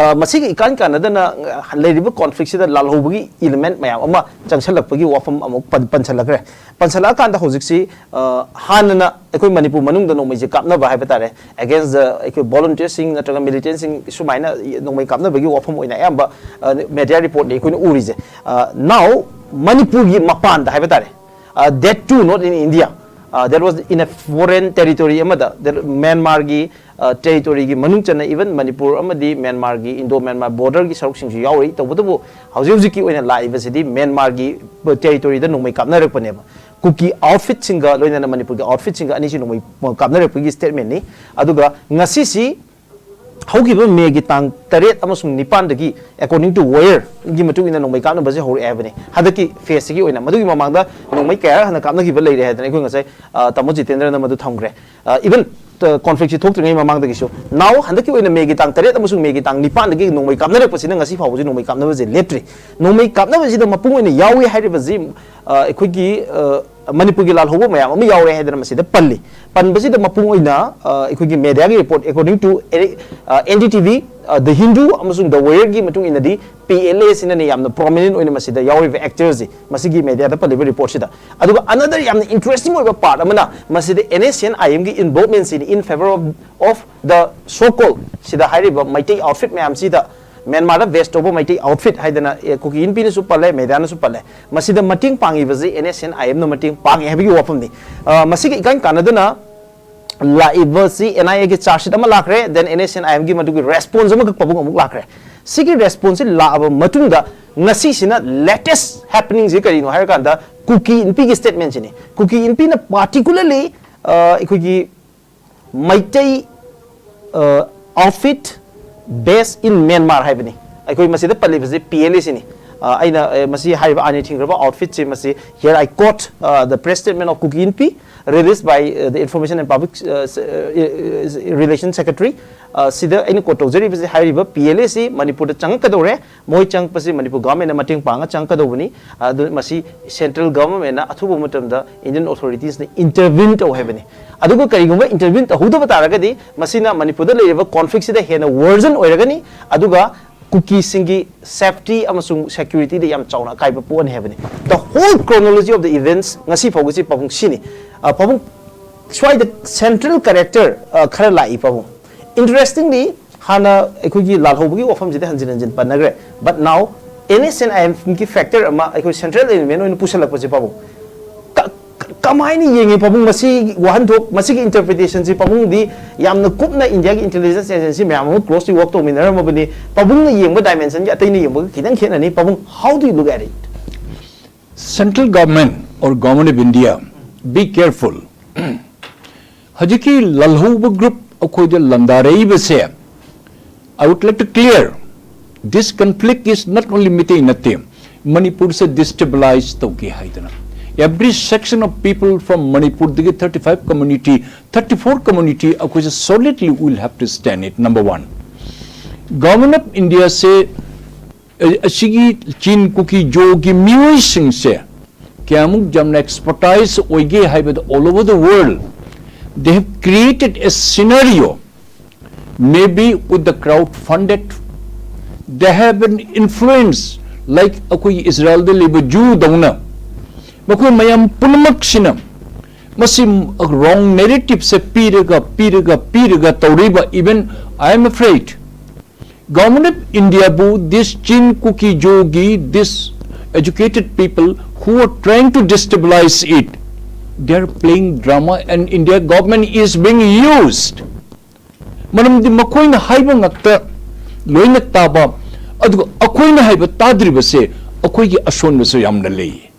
ꯑ, ꯃꯁꯤꯒ ꯏꯀꯥꯟ ꯀꯥꯟꯅꯗꯅ, ꯑ, ꯂꯩꯔꯤꯕ ꯀꯣꯟꯐ꯭ꯂꯤꯛꯁꯤꯗ ꯂꯥꯜꯍꯧꯕꯒꯤ ꯏꯂꯤꯃꯦꯟꯠ ꯃꯌꯥꯝ ꯑꯃ ꯆꯪꯁꯜꯂꯛꯄꯒꯤ ꯋꯥꯐꯝ ꯑꯃꯨꯛ ꯄꯟ-, ꯄꯟꯁꯜꯂꯛꯈ꯭ꯔꯦ꯫ ꯄꯟꯁꯜꯂꯛꯑꯀꯥꯟꯗ ꯍꯧꯖꯤꯛꯁꯤ, ꯑ, ꯍꯥꯟꯅꯅ ꯑꯩꯈꯣꯏ ꯃꯅꯤꯄꯨꯔ ꯃꯅꯨꯡꯗ ꯅꯣꯡꯃꯩꯁꯦ ꯀꯥꯞꯅꯕ ꯍꯥꯏꯕ ꯇꯥꯔꯦ, ꯑꯦꯒꯦꯟꯁ ꯑꯩꯈꯣꯏ ꯚꯣꯂꯨꯟꯇꯤꯌꯔꯁꯤꯡ ꯅꯠꯇ꯭ꯔꯒ ꯃꯤꯂꯤꯇꯦꯟꯁꯤꯡ ꯁꯨꯃꯥꯏꯅ ꯅꯣꯡꯃꯩ ꯀꯥꯞꯅꯕꯒꯤ ꯋꯥꯐꯝ ꯑꯣꯏꯅ ꯑꯌꯥꯝꯕ, ꯑ, ꯃꯦꯗꯤꯌꯥ ꯔꯤꯄꯣꯔꯠꯅꯤ ꯑꯩꯈꯣꯏꯅ ꯎꯔꯤꯁꯦ꯫ ꯑ, now ꯃꯅꯤꯄꯨꯔꯒꯤ ꯃꯄꯥꯟꯗ ꯍꯥꯏꯕ ꯇꯥꯔꯦ, uh, that too not in India, uh, that was in a foreign territory ꯑꯃꯗ, that ꯃ꯭ꯌꯥꯟꯃꯥꯔꯒꯤ, uh, ꯇꯦꯔꯤꯇꯣꯔꯤꯒꯤ ꯃꯅꯨꯡ ꯆꯟꯅ, ꯏꯚꯟ ꯃꯅꯤꯄꯨꯔ ꯑꯃꯗꯤ ꯃ꯭ꯌꯥꯟꯃꯥꯔꯒꯤ ꯏꯟꯗꯣ ꯃ꯭ꯌꯥꯟꯃꯥꯔ ꯕꯣꯔꯗꯔꯒꯤ ꯁꯔꯨꯛꯁꯤꯡꯁꯨ ꯌꯥꯎꯔꯤ꯫ ꯇꯧꯕꯇꯕꯨ ꯍꯧꯖꯤꯛ ꯍꯧꯖꯤꯛꯀꯤ ꯑꯣꯏꯅ ꯂꯥꯛꯏꯕꯁꯤꯗꯤ ꯃ꯭ꯌꯥꯟꯃꯥꯔꯒꯤ ꯇꯦꯔꯤꯇꯣꯔꯤꯗ ꯅꯣꯡꯃꯩ ꯀꯥꯞꯅꯔꯛꯄꯅꯦꯕ꯫ ꯀꯨꯀꯤ ꯑꯥꯎꯠꯐꯤꯠꯁꯤꯡꯒ ꯂꯣꯏꯅꯅ ꯃꯅꯤꯄꯨꯔꯒꯤ ꯑꯥꯎꯠꯐꯤꯠꯁꯤꯡꯒ ꯑꯅꯤꯁꯤ ꯅꯣꯡꯃꯩ ꯀꯥꯞꯅꯔꯛꯄꯒꯤ ꯁ꯭ꯇꯦꯠꯃꯦꯟꯅꯤ꯫ ꯑꯗꯨꯒ ꯉꯁꯤꯁꯤ ꯍꯧꯈꯤꯕ ꯃꯦꯒꯤ ꯇꯥꯡ ꯇꯔꯦꯠ ꯑꯃꯁꯨꯡ ꯅꯤꯄꯥꯟꯗꯒꯤ, according to Wireꯒꯤ ꯃꯇꯨꯡ ꯏꯟꯅ, ꯅꯣꯡꯃꯩ ꯀꯥꯞꯅꯕꯁꯦ ꯍꯧꯔꯛꯑꯦ ꯍꯥꯏꯕꯅꯤ꯫ ꯍꯟꯗꯛꯀꯤ ꯐꯦꯁꯁꯤꯒꯤ ꯑꯣꯏꯅ, ꯃꯗꯨꯒꯤ ꯃꯃꯥꯡꯗ ꯅꯣꯡꯃꯩ ꯀꯌꯥꯔꯛ ꯍꯟꯅ ꯀꯥꯞꯅꯈꯤꯕ ꯂꯩꯔꯦ ꯍꯥꯏꯗꯅ ꯑꯩꯈꯣꯏ ꯉꯁꯥꯏ, ꯑ, ꯇꯥꯃꯣ ꯖꯤꯇꯦꯟꯗ꯭ꯔꯅ ꯃꯗꯨ ꯊꯝꯈ꯭ꯔꯦ꯫ ꯑ, ꯏꯚꯟ, ꯑ, ꯀꯣꯟꯐ꯭ꯂꯤꯛꯁꯤ ꯊꯣꯛꯇ꯭ꯔꯤꯉꯩ ꯃꯃꯥꯡꯗꯒꯤꯁꯨ꯫ Now ꯍꯟꯗꯛꯀꯤ ꯑꯣꯏꯅ ꯃꯦꯒꯤ ꯇꯥꯡ ꯇꯔꯦꯠ ꯑꯃꯁꯨꯡ ꯃꯦꯒꯤ ꯇꯥꯡ ꯅꯤꯄꯥꯟꯗꯒꯤ ꯅꯣꯡꯃꯩ ꯀꯥꯞꯅꯔꯛꯄꯁꯤꯅ ꯉꯁꯤ ꯐꯥꯎꯕꯁꯤ ꯅꯣꯡꯃꯩ ꯀꯥꯞꯅꯕꯁꯦ ꯂꯦꯞꯇ꯭ꯔꯤ꯫ ꯅꯣꯡꯃꯩ ꯀꯥꯞꯅꯕꯁꯤꯗ ꯃꯄꯨꯡ ꯑꯣꯏꯅ ꯌꯥꯎꯏ ꯍꯥꯏꯔꯤꯕꯁꯤ, ꯑ, ꯑꯩꯈꯣꯏꯒꯤ, ꯑ, ꯃꯅꯤꯄꯨꯔꯒꯤ ꯂꯥꯜꯍꯧꯕ ꯃꯌꯥꯝ ꯑꯃ ꯌꯥꯎꯔꯦ ꯍꯥꯏꯗꯅ ꯃꯁꯤꯗ ꯄꯜꯂꯤ꯫ ꯄꯟꯕꯁꯤꯗ ꯃꯄꯨꯡ ꯑꯣꯏꯅ, ꯑ, ꯑꯩꯈꯣꯏꯒꯤ ꯃꯦꯗꯤꯌꯥꯒꯤ ꯔꯤꯄꯣꯔꯠ, according to, ꯑ, ꯑꯦꯟ ꯗꯤ ꯇꯤ ꯚꯤ, ꯑ, The Hindu ꯑꯃꯁꯨꯡ The Wireꯒꯤ ꯃꯇꯨꯡ ꯏꯟꯅꯗꯤ, ꯄꯤ ꯑꯦꯜ ꯑꯦ ꯁꯤꯅꯅꯤ ꯌꯥꯝꯅ ꯄ꯭ꯔꯣꯃꯤꯅꯦꯟ ꯑꯣꯏꯅ ꯃꯁꯤꯗ ꯌꯥꯎꯔꯤꯕ ꯑꯦꯛꯇꯔꯁꯤ, ꯃꯁꯤꯒꯤ ꯃꯦꯗꯤꯌꯥꯗ ꯄꯜꯂꯤꯕ ꯔꯤꯄꯣꯔꯠꯁꯤꯗ꯫ ꯑꯗꯨꯒ another ꯌꯥꯝꯅ ꯏꯟꯇꯔꯦꯁꯇꯤꯡ ꯑꯣꯏꯕ ꯄꯥꯔꯠ ꯑꯃꯅ, ꯃꯁꯤꯗ and S C and I ꯑꯦꯝꯒꯤ ꯏꯟꯚꯣꯜꯚꯃꯦꯟꯁꯤꯅꯤ in favour of, of the so called ꯁꯤꯗ ꯍꯥꯏꯔꯤꯕ ꯃꯩꯇꯩ ꯑꯥꯎꯠꯐꯤꯠ ꯃꯌꯥꯝꯁꯤꯗ, ꯃ꯭ꯌꯥꯟꯃꯥꯔꯗ ꯕꯦꯁ ꯇꯧꯕ ꯃꯩꯇꯩ ꯑꯥꯎꯠꯐꯤꯠ ꯍꯥꯏꯗꯅ, ꯑꯦ, ꯀꯨꯀꯤ ꯏꯟꯄꯤꯅꯁꯨ ꯄꯜꯂꯦ, ꯃꯦꯗꯤꯌꯥꯅꯁꯨ ꯄꯜꯂꯦ꯫ ꯃꯁꯤꯗ ꯃꯇꯦꯡ ꯄꯥꯡꯉꯤꯕꯁꯤ ꯑꯦꯟ ꯑꯦꯁ ꯁꯤ ꯑꯦꯟ ꯑꯥꯏ ꯑꯦꯝꯅ ꯃꯇꯦꯡ ꯄꯥꯡꯉꯤ ꯍꯥꯏꯕꯒꯤ ꯋꯥꯐꯝꯅꯤ꯫ ꯑ, ꯃꯁꯤꯒ ꯏꯀꯥꯟ ꯀꯥꯟꯅꯗꯅ ꯂꯥꯛꯏꯕꯁꯤ ꯑꯦꯟ ꯑꯥꯏ ꯑꯦꯒꯤ ꯆꯥꯔꯖ ꯁꯤꯠ ꯑꯃ ꯂꯥꯛꯈ꯭ꯔꯦ, then and S C and I ꯑꯦꯝꯒꯤ ꯃꯗꯨꯒꯤ ꯔꯦꯁꯄꯣꯟꯁ ꯑꯃꯈꯛ ꯄꯥꯕꯨꯡ ꯑꯃꯨꯛ ꯂꯥꯛꯈ꯭ꯔꯦ꯫ ꯁꯤꯒꯤ ꯔꯦꯁꯄꯣꯟꯁꯁꯤ ꯂꯥꯛꯑꯕ ꯃꯇꯨꯡꯗ ꯉꯁꯤꯁꯤꯅ ꯂꯦꯇꯦꯁ ꯍꯦꯄꯅꯤꯡꯁꯤ ꯀꯔꯤꯅꯣ ꯍꯥꯏꯔꯀꯥꯟꯗ, ꯀꯨꯀꯤ ꯏꯟꯄꯤꯒꯤ ꯁ꯭ꯇꯦꯠꯃꯦꯟꯁꯤꯅꯤ꯫ ꯀꯨꯀꯤ ꯏꯟꯄꯤꯅ ꯄꯥꯔꯇꯤꯀꯨꯂꯔꯂꯤ, ꯑ, ꯑꯩꯈꯣꯏꯒꯤ ꯃꯩꯇꯩ, ꯑ, outfit based in Myanmar ꯍꯥꯏꯕꯅꯤ꯫ ꯑꯩꯈꯣꯏ ꯃꯁꯤꯗ ꯄꯜꯂꯤꯕꯁꯤ ꯄꯤ ꯑꯦꯜ ꯑꯦ ꯁꯤꯅꯤ꯫ ꯑꯩꯅ ꯃꯁꯤ ꯍꯥꯏꯔꯤꯕ ꯑꯥꯏꯟꯅ ꯊꯤꯡꯈ꯭ꯔꯕ ꯑꯥꯎꯠꯐꯤꯠꯁꯤ ꯃꯁꯤ, here I quote the press statement of Kuki Inpi released by the Information and Public Relation Secretary꯫ ꯁꯤꯗ ꯑꯩꯅ ꯀꯣꯠ ꯇꯧꯖꯔꯤꯕꯁꯤ ꯍꯥꯏꯔꯤꯕ ꯄꯤ ꯑꯦꯜ ꯑꯦꯁꯤ ꯃꯅꯤꯄꯨꯔꯗ ꯆꯪꯉꯛꯀꯗꯧꯔꯦ꯫ ꯃꯣꯏ ꯆꯪꯉꯛꯄꯁꯤ ꯃꯅꯤꯄꯨꯔ ꯒꯚꯔꯟꯃꯦꯟꯅ ꯃꯇꯦꯡ ꯄꯥꯡꯉ ꯆꯪꯉꯛꯀꯗꯧꯕꯅꯤ꯫ ꯑꯗꯨ ꯃꯁꯤ ꯁꯦꯟꯇ꯭ꯔꯦꯜ ꯒꯚꯔꯟꯃꯦꯟꯅ ꯑꯊꯨꯕ ꯃꯇꯝꯗ ꯏꯟꯗꯤꯌꯟ ꯑꯣꯊꯣꯔꯤꯇꯤꯁꯅ ꯏꯟꯇꯔꯚꯤꯟ ꯇꯧ ꯍꯥꯏꯕꯅꯤ꯫ ꯑꯗꯨꯒ ꯀꯔꯤꯒꯨꯝꯕ ꯏꯟꯇꯔꯚꯤꯟ ꯇꯧꯍꯧꯗꯕ ꯇꯥꯔꯒꯗꯤ ꯃꯁꯤꯅ ꯃꯅꯤꯄꯨꯔꯗ ꯂꯩꯔꯤꯕ ꯀꯣꯟꯐ꯭ꯂꯤꯛꯁꯤꯗ ꯍꯦꯟꯅ ꯋꯔꯖꯟ ꯑꯣꯏꯔꯒꯅꯤ꯫ ꯑꯗꯨꯒ ꯀꯨꯀꯤꯁꯤꯡꯒꯤ ꯁꯦꯐꯇꯤ ꯑꯃꯁꯨꯡ ꯁꯦꯀ꯭ꯌꯨꯔꯤꯇꯤꯗ ꯌꯥꯝ ꯆꯥꯎꯅ ꯑꯀꯥꯏꯕ ꯄꯣꯛꯑꯅꯤ ꯍꯥꯏꯕꯅꯤ꯫ The whole chronology of the events ꯉꯁꯤ ꯐꯥꯎꯒꯤꯁꯤ ꯄꯥꯕꯨꯡ ꯁꯤꯅꯤ꯫ ꯄꯥꯕꯨꯡ ꯁ꯭ꯋꯥꯏꯗ ꯁꯦꯟꯇ꯭ꯔꯦꯜ ꯀꯦꯔꯦꯛꯇꯔ ꯈꯔ ꯂꯥꯛꯏ ꯄꯥꯕꯨꯡ꯫ Interestingly, ꯍꯥꯟꯅ ꯑꯩꯈꯣꯏꯒꯤ ꯂꯥꯜꯍꯧꯕꯒꯤ ꯋꯥꯐꯝꯁꯤꯗ ꯍꯟꯖꯤꯟ ꯍꯟꯖꯤꯟ ꯄꯟꯅꯈ꯭ꯔꯦ꯫ But now, N S N I ꯑꯦꯝꯒꯤ ꯐꯦꯛꯇꯔ ꯑꯃ ꯑꯩꯈꯣꯏ ꯁꯦꯟꯇ꯭ꯔꯦꯜ ꯑꯦꯂꯤꯃꯦꯟ ꯑꯣꯏꯅ ꯄꯨꯁꯜꯂꯛꯄꯁꯦ ꯄꯥꯕꯨꯡ, ꯀꯃꯥꯏꯅ ꯌꯦꯡꯉꯤ ꯄꯥꯕꯨꯡ? ꯃꯁꯤ ꯋꯥꯍꯟꯊꯣꯛ, ꯃꯁꯤꯒꯤ ꯏꯟꯇꯔꯄ꯭ꯔꯤꯇꯦꯁꯟꯁꯤ ꯄꯥꯕꯨꯡꯗꯤ ꯌꯥꯝꯅ ꯀꯨꯞꯅ ꯏꯟꯗꯤꯌꯥꯒꯤ ꯏꯟꯇꯦꯂꯤꯖꯦꯟꯁ ꯑꯦꯖꯦꯟꯁꯤ ꯃꯌꯥꯝ ꯑꯃ ꯀ꯭ꯂꯣꯁꯂꯤ ꯋꯥꯔꯛ ꯇꯧꯃꯤꯟꯅꯔꯝꯃꯕꯅꯤ꯫ ꯄꯥꯕꯨꯡꯅ ꯌꯦꯡꯕ ꯗꯥꯏꯃꯦꯟꯁꯟꯒꯤ ꯑꯇꯩꯅ ꯌꯦꯡꯕꯒ ꯈꯤꯇꯪ ꯈꯦꯠꯅꯅꯤ꯫ ꯄꯥꯕꯨꯡ, how do you look at it? Central government or government of India, be careful. ꯍꯧꯖꯤꯛꯀꯤ ꯂꯥꯜꯍꯧꯕ ꯒ꯭ꯔꯨꯞ ꯑꯩꯈꯣꯏꯗ ꯂꯥꯟꯗꯥꯔꯛꯏꯕꯁꯦ, I would like to clear, this conflict is not only Meitei ꯅꯠꯇꯦ, ꯃꯅꯤꯄꯨꯔꯁꯦ ꯗꯤꯁꯇꯦꯕꯤꯂꯥꯏꯁ ꯇꯧꯒꯦ ꯍꯥꯏꯗꯅ, every section of people from ꯃꯅꯤꯄꯨꯔꯗꯒꯤ thirty five community, thirty four community ꯑꯩꯈꯣꯏꯁꯦ solidly will have to stand it, number one. Government of Indiaꯁꯦ ꯑꯁꯤꯒꯤ ꯆꯤꯟ ꯀꯨꯀꯤ ꯖꯣꯒꯤ ꯃꯤꯑꯣꯏꯁꯤꯡꯁꯦ ꯀꯌꯥꯃꯨꯛ ꯌꯥꯝꯅ ꯑꯦꯛꯁꯄꯔꯇꯥꯏꯖ ꯑꯣꯏꯒꯦ ꯍꯥꯏꯕꯗ, all over the world they have created a scenario, maybe with the crowd funded, they have an influence like ꯑꯩꯈꯣꯏꯒꯤ ꯏꯖꯔꯥꯏꯜꯗ ꯂꯩꯕ ꯖꯨꯗꯧꯅ꯫ ꯃꯈꯣꯏ ꯃꯌꯥꯝ ꯄꯨꯝꯅꯃꯛꯁꯤꯅ ꯃꯁꯤ ꯔꯣꯡ ꯅꯦꯔꯦꯇꯤꯞꯁꯦ ꯄꯤꯔꯒ ꯄꯤꯔꯒ ꯄꯤꯔꯒ ꯇꯧꯔꯤꯕ, even I am afraid, Government of India ꯕꯨ this Chin Kuki Zogi, this educated people who are trying to destabilize it, they are playing drama and India government is being used. ꯃꯔꯝꯗꯤ ꯃꯈꯣꯏꯅ ꯍꯥꯏꯕ ꯉꯥꯛꯇ ꯂꯣꯏꯅ ꯇꯥꯕ, ꯑꯗꯨꯒ ꯑꯩꯈꯣꯏꯅ ꯍꯥꯏꯕ ꯇꯥꯗ꯭ꯔꯤꯕꯁꯦ ꯑꯩꯈꯣꯏꯒꯤ ꯑꯁꯣꯟꯕꯁꯨ ꯌꯥꯝꯅ ꯂꯩ꯫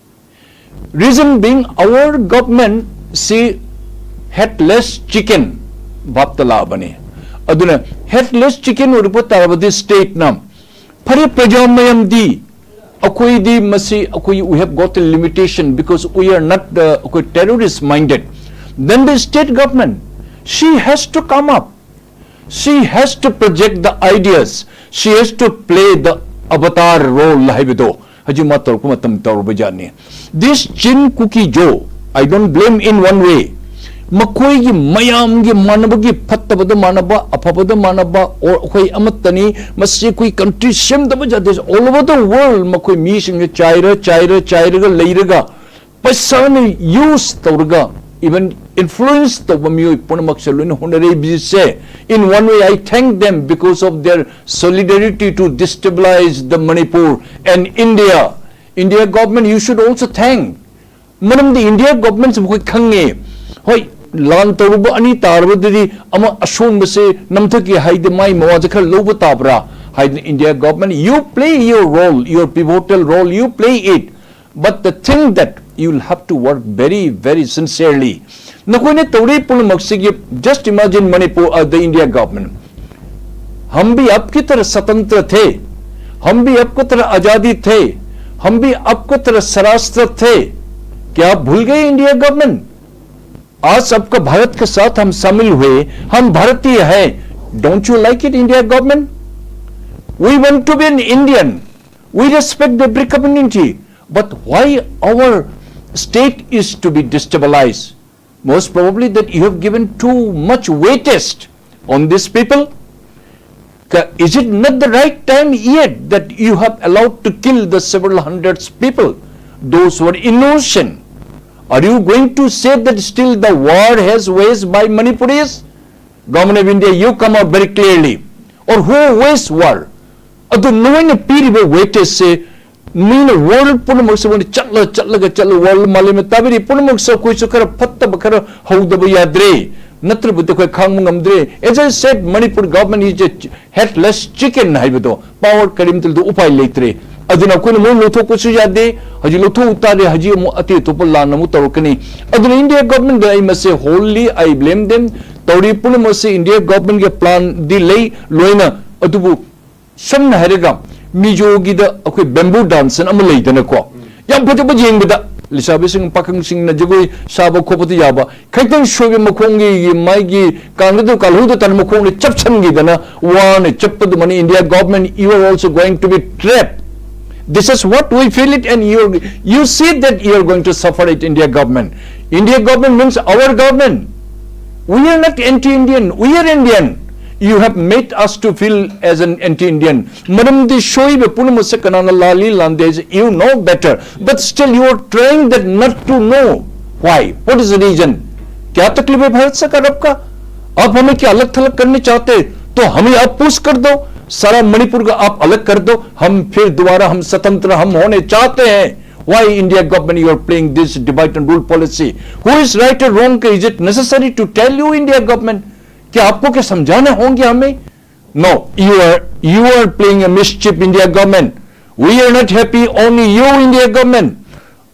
Reason being, our government ꯁꯤ headless chicken ꯚꯥꯞꯇ ꯂꯥꯛꯑꯕꯅꯤ꯫ ꯑꯗꯨꯅ headless chicken ꯑꯣꯏꯔꯛꯄ ꯇꯥꯔꯕꯗꯤ ꯁ꯭ꯇꯦꯠꯅ, ꯐꯔꯦ, ꯄ꯭ꯔꯖꯥ ꯃꯌꯥꯝꯗꯤ ꯑꯩꯈꯣꯏꯗꯤ ꯃꯁꯤ ꯑꯩꯈꯣꯏ, we have got a limitation because we are not the, ꯑꯩꯈꯣꯏ terrorist minded. Then the state government, she has to come up, she has to project the ideas, she has to play the avatar role ꯍꯥꯏꯕꯗꯣ ꯍꯧꯖꯤꯛ ꯃꯥ ꯇꯧꯔꯛꯄ ꯃꯇꯝ ꯇꯧꯔꯕ ꯖꯥꯠꯅꯤ꯫ This Chin Kuki Zo, I don't blame in one way. ꯃꯈꯣꯏꯒꯤ ꯃꯌꯥꯝꯒꯤ ꯃꯥꯟꯅꯕꯒꯤ ꯐꯠꯇꯕꯗ ꯃꯥꯟꯅꯕ, ꯑꯐꯕꯗ ꯃꯥꯟꯅꯕ, or ꯑꯩꯈꯣꯏ ꯑꯃꯠꯇꯅꯤ, ꯃꯁꯤ ꯑꯩꯈꯣꯏ country ꯁꯦꯝꯗꯕ ꯌꯥꯗꯦ꯫ All over the world ꯃꯈꯣꯏ ꯃꯤꯁꯤꯡꯁꯦ ꯆꯥꯏꯔ ꯆꯥꯏꯔ ꯆꯥꯏꯔꯒ ꯂꯩꯔꯒ ꯄꯩꯁꯥꯅ use ꯇꯧꯔꯒ even influence ꯇꯧꯕ ꯃꯤꯑꯣꯏ ꯄꯨꯝꯅꯃꯛꯁꯦ ꯂꯣꯏꯅ ꯍꯣꯠꯅꯔꯛꯏꯕꯁꯦ, in one way I thank them because of their solidarity to destabilize the Manipur and India. India government, you should also thank. ꯃꯔꯝꯗꯤ India government ꯁꯤ ꯃꯈꯣꯏ ꯈꯪꯉꯦ꯫ ꯍꯣꯏ, ꯂꯥꯟ ꯇꯧꯔꯨꯕ ꯑꯅꯤ ꯇꯥꯔꯕꯗꯗꯤ ꯑꯃ ꯑꯁꯣꯟꯕꯁꯦ ꯅꯝꯊꯒꯦ ꯍꯥꯏꯗꯤ ꯃꯥꯏ ꯃꯋꯥꯁꯦ ꯈꯔ ꯂꯧꯕ ꯇꯥꯕ꯭ꯔꯥ ꯍꯥꯏꯗꯅ India government, you play your role, your pivotal role, you play it. But the thing that you'll have to work very, very sincerely. ꯅꯈꯣꯏꯅ ꯇꯧꯔꯤ ꯄꯨꯝꯅꯃꯛꯁꯤꯒꯤ, just imagine Manipur, uh, the India government. हम भी आपकी तरह स्वतंत्र थे, हम भी आपकी तरह आजादी थे, हम भी आपकी तरह स्वराष्ट्र थे। क्या भूल गए India government? आज आपका भारत के साथ हम शामिल हुए, हम भारतीय हैं। Don't you like it, India government? We want to be an Indian. We respect every community. But why our state is to be destabilized? Most probably that you have given too much weightage on these people. Ka-, is it not the right time yet that you have allowed to kill the several hundreds people, those who are innocent? Are you going to say that still the war has waged by Manipuris? Government of India, you come out very clearly. Or who waged war? ꯑꯗꯨ ꯅꯣꯏꯅ ꯄꯤꯔꯤꯕ weightage ꯁꯦ ꯃꯤꯅ world ꯄꯨꯝꯅꯃꯛꯁꯦ ꯃꯣꯏꯅ ꯆꯠꯂ ꯆꯠꯂꯒ ꯆꯠꯂ world ꯃꯥꯂꯦꯝꯅ ꯇꯥꯕꯤꯔꯤ ꯄꯨꯝꯅꯃꯛꯁꯦ ꯑꯩꯈꯣꯏꯁꯨ ꯈꯔ ꯐꯠꯇꯕ ꯈꯔ ꯍꯧꯗꯕ ꯌꯥꯗ꯭ꯔꯦ, ꯅꯠꯇ꯭ꯔꯕꯗꯤ ꯑꯩꯈꯣꯏ ꯈꯥꯡꯕ ꯉꯝꯗ꯭ꯔꯦ꯫ As I said, Manipur government is a headless chicken ꯍꯥꯏꯕꯗꯣ, power ꯀꯔꯤꯝꯇꯗ ꯎꯄꯥꯏ ꯂꯩꯇ꯭ꯔꯦ꯫ ꯑꯗꯨꯅ ꯑꯩꯈꯣꯏꯅ ꯃꯣꯏ ꯂꯧꯊꯣꯛꯄꯁꯨ ꯌꯥꯗꯦ꯫ ꯍꯧꯖꯤꯛ ꯂꯧꯊꯣꯛꯎ ꯇꯥꯔꯦ, ꯍꯧꯖꯤꯛ ꯑꯃꯨꯛ ꯑꯇꯩ ꯑꯇꯣꯞꯄ ꯂꯥꯟ ꯑꯃꯨꯛ ꯇꯧꯔꯛꯀꯅꯤ꯫ ꯑꯗꯨꯅ India government ꯗ ꯑꯩ ꯃꯁꯦ wholly I blame them꯫ ꯇꯧꯔꯤ ꯄꯨꯝꯅꯃꯛꯁꯦ India government ꯒꯤ plan ꯗꯤ ꯂꯩ ꯂꯣꯏꯅ, ꯑꯗꯨꯕꯨ ꯁꯝꯅ ꯍꯥꯏꯔꯒ ꯃꯤꯖꯣꯒꯤꯗ ꯑꯩꯈꯣꯏ bamboo dance ꯑꯃ ꯂꯩꯗꯅꯀꯣ, ꯌꯥꯝ ꯐꯖꯕ, ꯌꯦꯡꯕꯗ ꯂꯩꯁꯥꯕꯤꯁꯤꯡ ꯄꯥꯈꯪꯁꯤꯡꯅ ꯖꯒꯣꯏ ꯁꯥꯕ ꯈꯣꯠꯄꯗ ꯌꯥꯕ, ꯈꯤꯇꯪ ꯁꯣꯏꯕ ꯃꯈꯣꯡꯒꯤ ꯃꯥꯒꯤ ꯀꯥꯡꯒꯗ ꯀꯥꯜꯍꯧꯗ ꯇꯥꯅ ꯃꯈꯣꯡꯗ ꯆꯞꯁꯟꯈꯤꯗꯅ ꯋꯥꯅ ꯆꯠꯄꯗꯨꯃꯅꯤ꯫ India government, you are also going to be trapped. This is what we feel it, and you, you see that you are going to suffer it, India government. India government means our government. We are not anti-Indian. We are Indian. You have made us to feel as an anti-Indian. ꯃꯔꯝꯗꯤ ꯁꯣꯏꯕ ꯄꯨꯝꯅꯃꯛꯁꯦ ꯀꯅꯥꯅ ꯂꯥꯜꯂꯤ ꯂꯥꯟꯗꯦ ꯍꯥꯏꯁꯦ, you know better. But still you are trying that not to know. Why? What is the reason? क्या तकलीफ है भारत सरकार आपका? आप हमें क्या अलग थलग करने चाहते हैं? तो हमें आप पुश कर दो, सारा मणिपुर का आप अलग कर दो, हम फिर दोबारा हम स्वतंत्र हम होने चाहते हैं। Why India government you are playing this divide and rule policy? Who is right or wrong? Is it necessary to tell you, India government? क्या आपको क्या समझाने होंगे हमें? No, you are, you are playing a mischief, India government. We are not happy, only you, India government.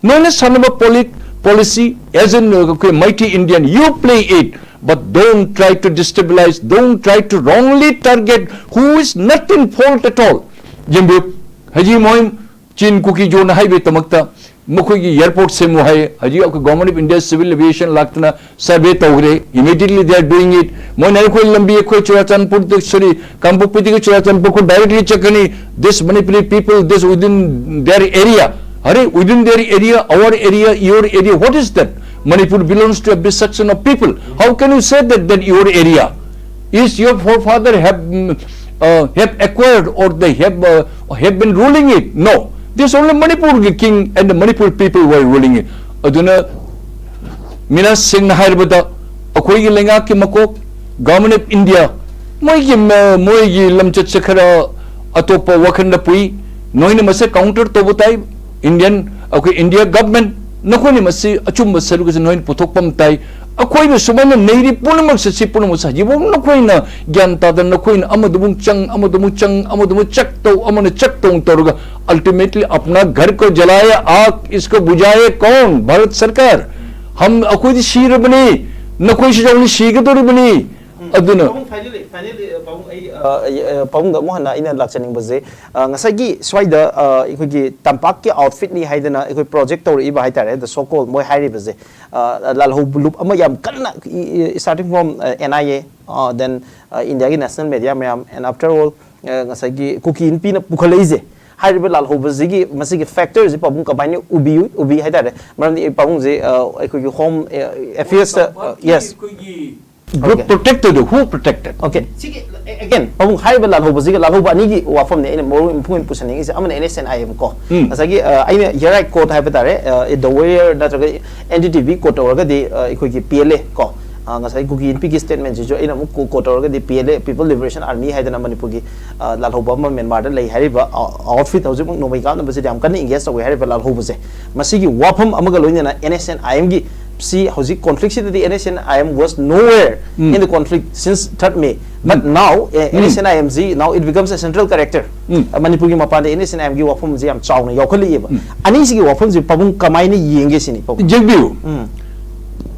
ꯅꯣꯏꯅ ꯁꯥꯟꯅꯕ poly- policy, as in, uh, okay, mighty Indian, you play it, but don't try to destabilize, don't try to wrongly target who is not in fault at all. ꯌꯦꯡꯕꯤꯌꯨ, ꯍꯧꯖꯤꯛ ꯃꯣꯏ ꯆꯤꯟ ꯀꯨꯀꯤ zone ꯍꯥꯏꯕꯒꯤꯗꯃꯛꯇ ꯃꯈꯣꯏꯒꯤ airport ꯁꯦꯝꯃꯨ ꯍꯥꯏ꯫ ꯍꯧꯖꯤꯛ ꯑꯩꯈꯣꯏ Government of India Civil Aviation ꯂꯥꯛꯇꯅ survey ꯇꯧꯈ꯭ꯔꯦ꯫ Immediately they are doing it. ꯃꯣꯏꯅ ꯑꯩꯈꯣꯏ ꯂꯝꯕꯤ, ꯑꯩꯈꯣꯏ ꯆꯨꯔꯥꯆꯥꯟꯄꯨꯔꯗ, sorry, ꯀꯥꯡꯄꯣꯛꯄꯤꯗꯒꯤ ꯆꯨꯔꯥꯆꯥꯟꯄꯨꯔ ꯑꯩꯈꯣꯏ directly ꯆꯠꯀꯅꯤ꯫ This Manipuri people, this within their area. Are within their area, our area, your area, what is that? Manipur belongs to a big section of people. How can you say that, that your area is your forefather have, mm, uh, have acquired or they have, uh, have been ruling it? No. This only Manipur king and the Manipur people were ruling it. ꯑꯗꯨꯅ ꯃꯤꯅ ꯁꯦꯡꯅ ꯍꯥꯏꯔꯕꯗ ꯑꯩꯈꯣꯏꯒꯤ ꯂꯩꯉꯥꯛꯀꯤ ꯃꯀꯣꯛ, Government of India, ꯃꯣꯏꯒꯤ ꯃ-, ꯃꯣꯏꯒꯤ ꯂꯝꯆꯠꯁꯦ ꯈꯔ ꯑꯇꯣꯞꯄ ꯋꯥꯈꯜꯗ ꯄꯨꯏ꯫ ꯅꯣꯏꯅ ꯃꯁꯦ counter ꯇꯧꯕ ꯇꯥꯏ꯫ Indian, ꯑꯩꯈꯣꯏ India government, ꯅꯈꯣꯏꯅ ꯃꯁꯤ ꯑꯆꯨꯝꯕ ꯁꯔꯨꯛ ꯑꯁꯤ ꯅꯣꯏꯅ ꯄꯨꯊꯣꯛꯄ ꯑꯃ ꯇꯥꯏ꯫ ꯑꯩꯈꯣꯏꯅ ꯁꯨꯃꯥꯏꯅ ꯅꯩꯔꯤ ꯄꯨꯝꯅꯃꯛꯁꯦ, ꯁꯤ ꯄꯨꯝꯅꯃꯛꯁꯦ ꯍꯧꯖꯤꯛꯐꯥꯎ ꯅꯈꯣꯏꯅ ꯒ꯭ꯌꯥꯟ ꯇꯥꯗꯅ ꯅꯈꯣꯏꯅ ꯑꯃꯗꯃꯨꯛ ꯆꯪ, ꯑꯃꯗꯃꯨꯛ ꯆꯪ, ꯑꯃꯗꯃꯨꯛ ꯆꯦꯛ ꯇꯧ, ꯑꯃꯅ ꯆꯦꯛ ꯇꯧ ꯇꯧꯔꯒ ultimately अपना घर को जलाए आग, इसको बुझाए कौन? भारत सरकार। हम, ꯑꯩꯈꯣꯏꯗꯤ ꯁꯤꯔꯕꯅꯤ, ꯅꯈꯣꯏꯁꯨ ꯌꯥꯎꯅ ꯁꯤꯒꯗꯧꯔꯤꯕꯅꯤ꯫ ꯑꯗꯨꯅ ꯑꯍꯨꯝ ꯐꯥꯏꯅꯦꯜꯂꯤ꯫ Finally, uh, ꯄꯥꯕꯨꯡ, ꯑꯩ, uh, ꯑ, ꯑ, ꯄꯥꯕꯨꯡꯗ ꯑꯃꯨꯛ ꯍꯟꯅ ꯑꯩꯅ ꯂꯥꯛꯆꯅꯤꯡꯕꯁꯦ, ꯑ, ꯉꯁꯥꯏꯒꯤ ꯁ꯭ꯋꯥꯏꯗ, ꯑ, ꯑꯩꯈꯣꯏꯒꯤ ꯇꯝꯄꯥꯛꯀꯤ ꯑꯥꯎꯠꯐꯤꯠꯅꯤ ꯍꯥꯏꯗꯅ ꯑꯩꯈꯣꯏ ꯄ꯭ꯔꯣꯖꯦꯛ ꯇꯧꯔꯛꯏꯕ ꯍꯥꯏꯇꯥꯔꯦ, the so called ꯃꯣꯏ ꯍꯥꯏꯔꯤꯕꯁꯦ, ꯑ, ꯂꯥꯜꯍꯧ ꯂꯨꯞ ꯑꯃ ꯌꯥꯝ ꯀꯟꯅ, ꯏ-, ꯏ-, starting from, ꯑ, N I A, ꯑ, then, ꯑ, ꯏꯟꯗꯤꯌꯥꯒꯤ ꯅꯦꯁꯅꯦꯜ ꯃꯦꯗꯤꯌꯥ ꯃꯌꯥꯝ, and after all, ꯑ, ꯉꯁꯥꯏꯒꯤ ꯀꯨꯀꯤ ꯅꯨꯄꯤꯅ ꯄꯨꯈꯠꯂꯛꯏꯁꯦ, ꯍꯥꯏꯔꯤꯕ ꯂꯥꯜꯍꯧꯕꯁꯤꯒꯤ ꯃꯁꯤꯒꯤ ꯐꯦꯛꯇꯔꯁꯤ ꯄꯥꯕꯨꯡ ꯀꯃꯥꯏꯅ ꯎꯕꯤ, ꯎꯕꯤ ꯍꯥꯏꯇꯥꯔꯦ? ꯃꯔꯝꯗꯤ ꯄꯥꯕꯨꯡꯁꯦ, ꯑ, ꯑꯩꯈꯣꯏꯒꯤ ꯍꯣꯝ, ꯑ, ꯑꯦꯐꯤꯌꯔꯁꯇ, ꯑ, yes. Group Okay. Protected, who protected? Okay, ꯁꯤꯒꯤ, again, ꯄꯥꯕꯨꯡ, ꯍꯥꯏꯔꯤꯕ ꯂꯥꯜꯍꯧꯕꯁꯤꯒ, ꯂꯥꯜꯍꯧꯕ ꯑꯅꯤꯒꯤ ꯋꯥꯐꯝꯅꯦ ꯑꯩꯅ ꯃꯔꯨ ꯑꯣꯏꯅ ꯄꯨꯁꯟꯅꯤꯡꯉꯤꯁꯦ꯫ ꯑꯃꯅ N S N I M ꯀꯣ, ꯎꯝ꯫ ꯉꯁꯥꯏꯒꯤ, ꯑ, ꯑꯩꯅ here I quote ꯍꯥꯏꯕ ꯇꯥꯔꯦ, ꯑ, The Warrior ꯅꯠꯇ꯭ꯔꯒ N D T V quote ꯇꯧꯔꯒꯗꯤ, ꯑ, ꯑꯩꯈꯣꯏꯒꯤ P L A ꯀꯣ, ꯑ, ꯉꯁꯥꯏ ꯀꯨꯀꯤ ꯅꯨꯄꯤꯒꯤ statement ꯁꯤꯁꯨ ꯑꯩꯅ ꯑꯃꯨꯛ quote ꯇꯧꯔꯒꯗꯤ P L A, People Liberation Army ꯍꯥꯏꯗꯅ ꯃꯅꯤꯄꯨꯔꯒꯤ, ꯑ, ꯂꯥꯜꯍꯧꯕ ꯑꯃ ꯃ꯭ꯌꯥꯟꯃꯥꯔꯗ ꯂꯩ ꯍꯥꯏꯔꯤꯕ, ꯑ, outfit ꯍꯧꯖꯤꯛꯃꯛ ꯅꯣꯡꯃꯩ ꯀꯥꯞꯅꯕꯁꯤꯗ ꯌꯥꯝ ꯀꯟꯅ engage ꯇꯧꯋꯦ ꯍꯥꯏꯔꯤꯕ ꯂꯥꯜꯍꯧꯕꯁꯦ, ꯃꯁꯤꯒꯤ ꯋꯥꯐꯝ ꯑꯃꯒ ꯂꯣꯏꯅꯅ N S N I M ꯒꯤ ꯁꯤ ꯍꯧꯖꯤꯛ conflict ꯁꯤꯗꯗꯤ N S N I M was nowhere um. in the conflict since third May, but um. now, eh, um. N S N I M ꯁꯤ now it becomes a central character. ꯎꯝ꯫ ꯑ, ꯃꯅꯤꯄꯨꯔꯒꯤ ꯃꯄꯥꯟꯗ N S N I M ꯒꯤ ꯋꯥꯐꯝꯁꯤ ꯌꯥꯝ ꯆꯥꯎꯅ ꯌꯥꯎꯈꯠꯂꯛꯏꯑꯕ꯫ ꯎꯝ꯫ ꯑꯅꯤꯁꯤꯒꯤ ꯋꯥꯐꯝꯁꯤ ꯄꯥꯕꯨꯡ ꯀꯃꯥꯏꯅ ꯌꯦꯡꯒꯦ ꯁꯤꯅꯤ ꯄꯥꯕꯨꯡ? ꯌꯦꯡꯕꯤꯌꯨ, ꯎꯝ꯫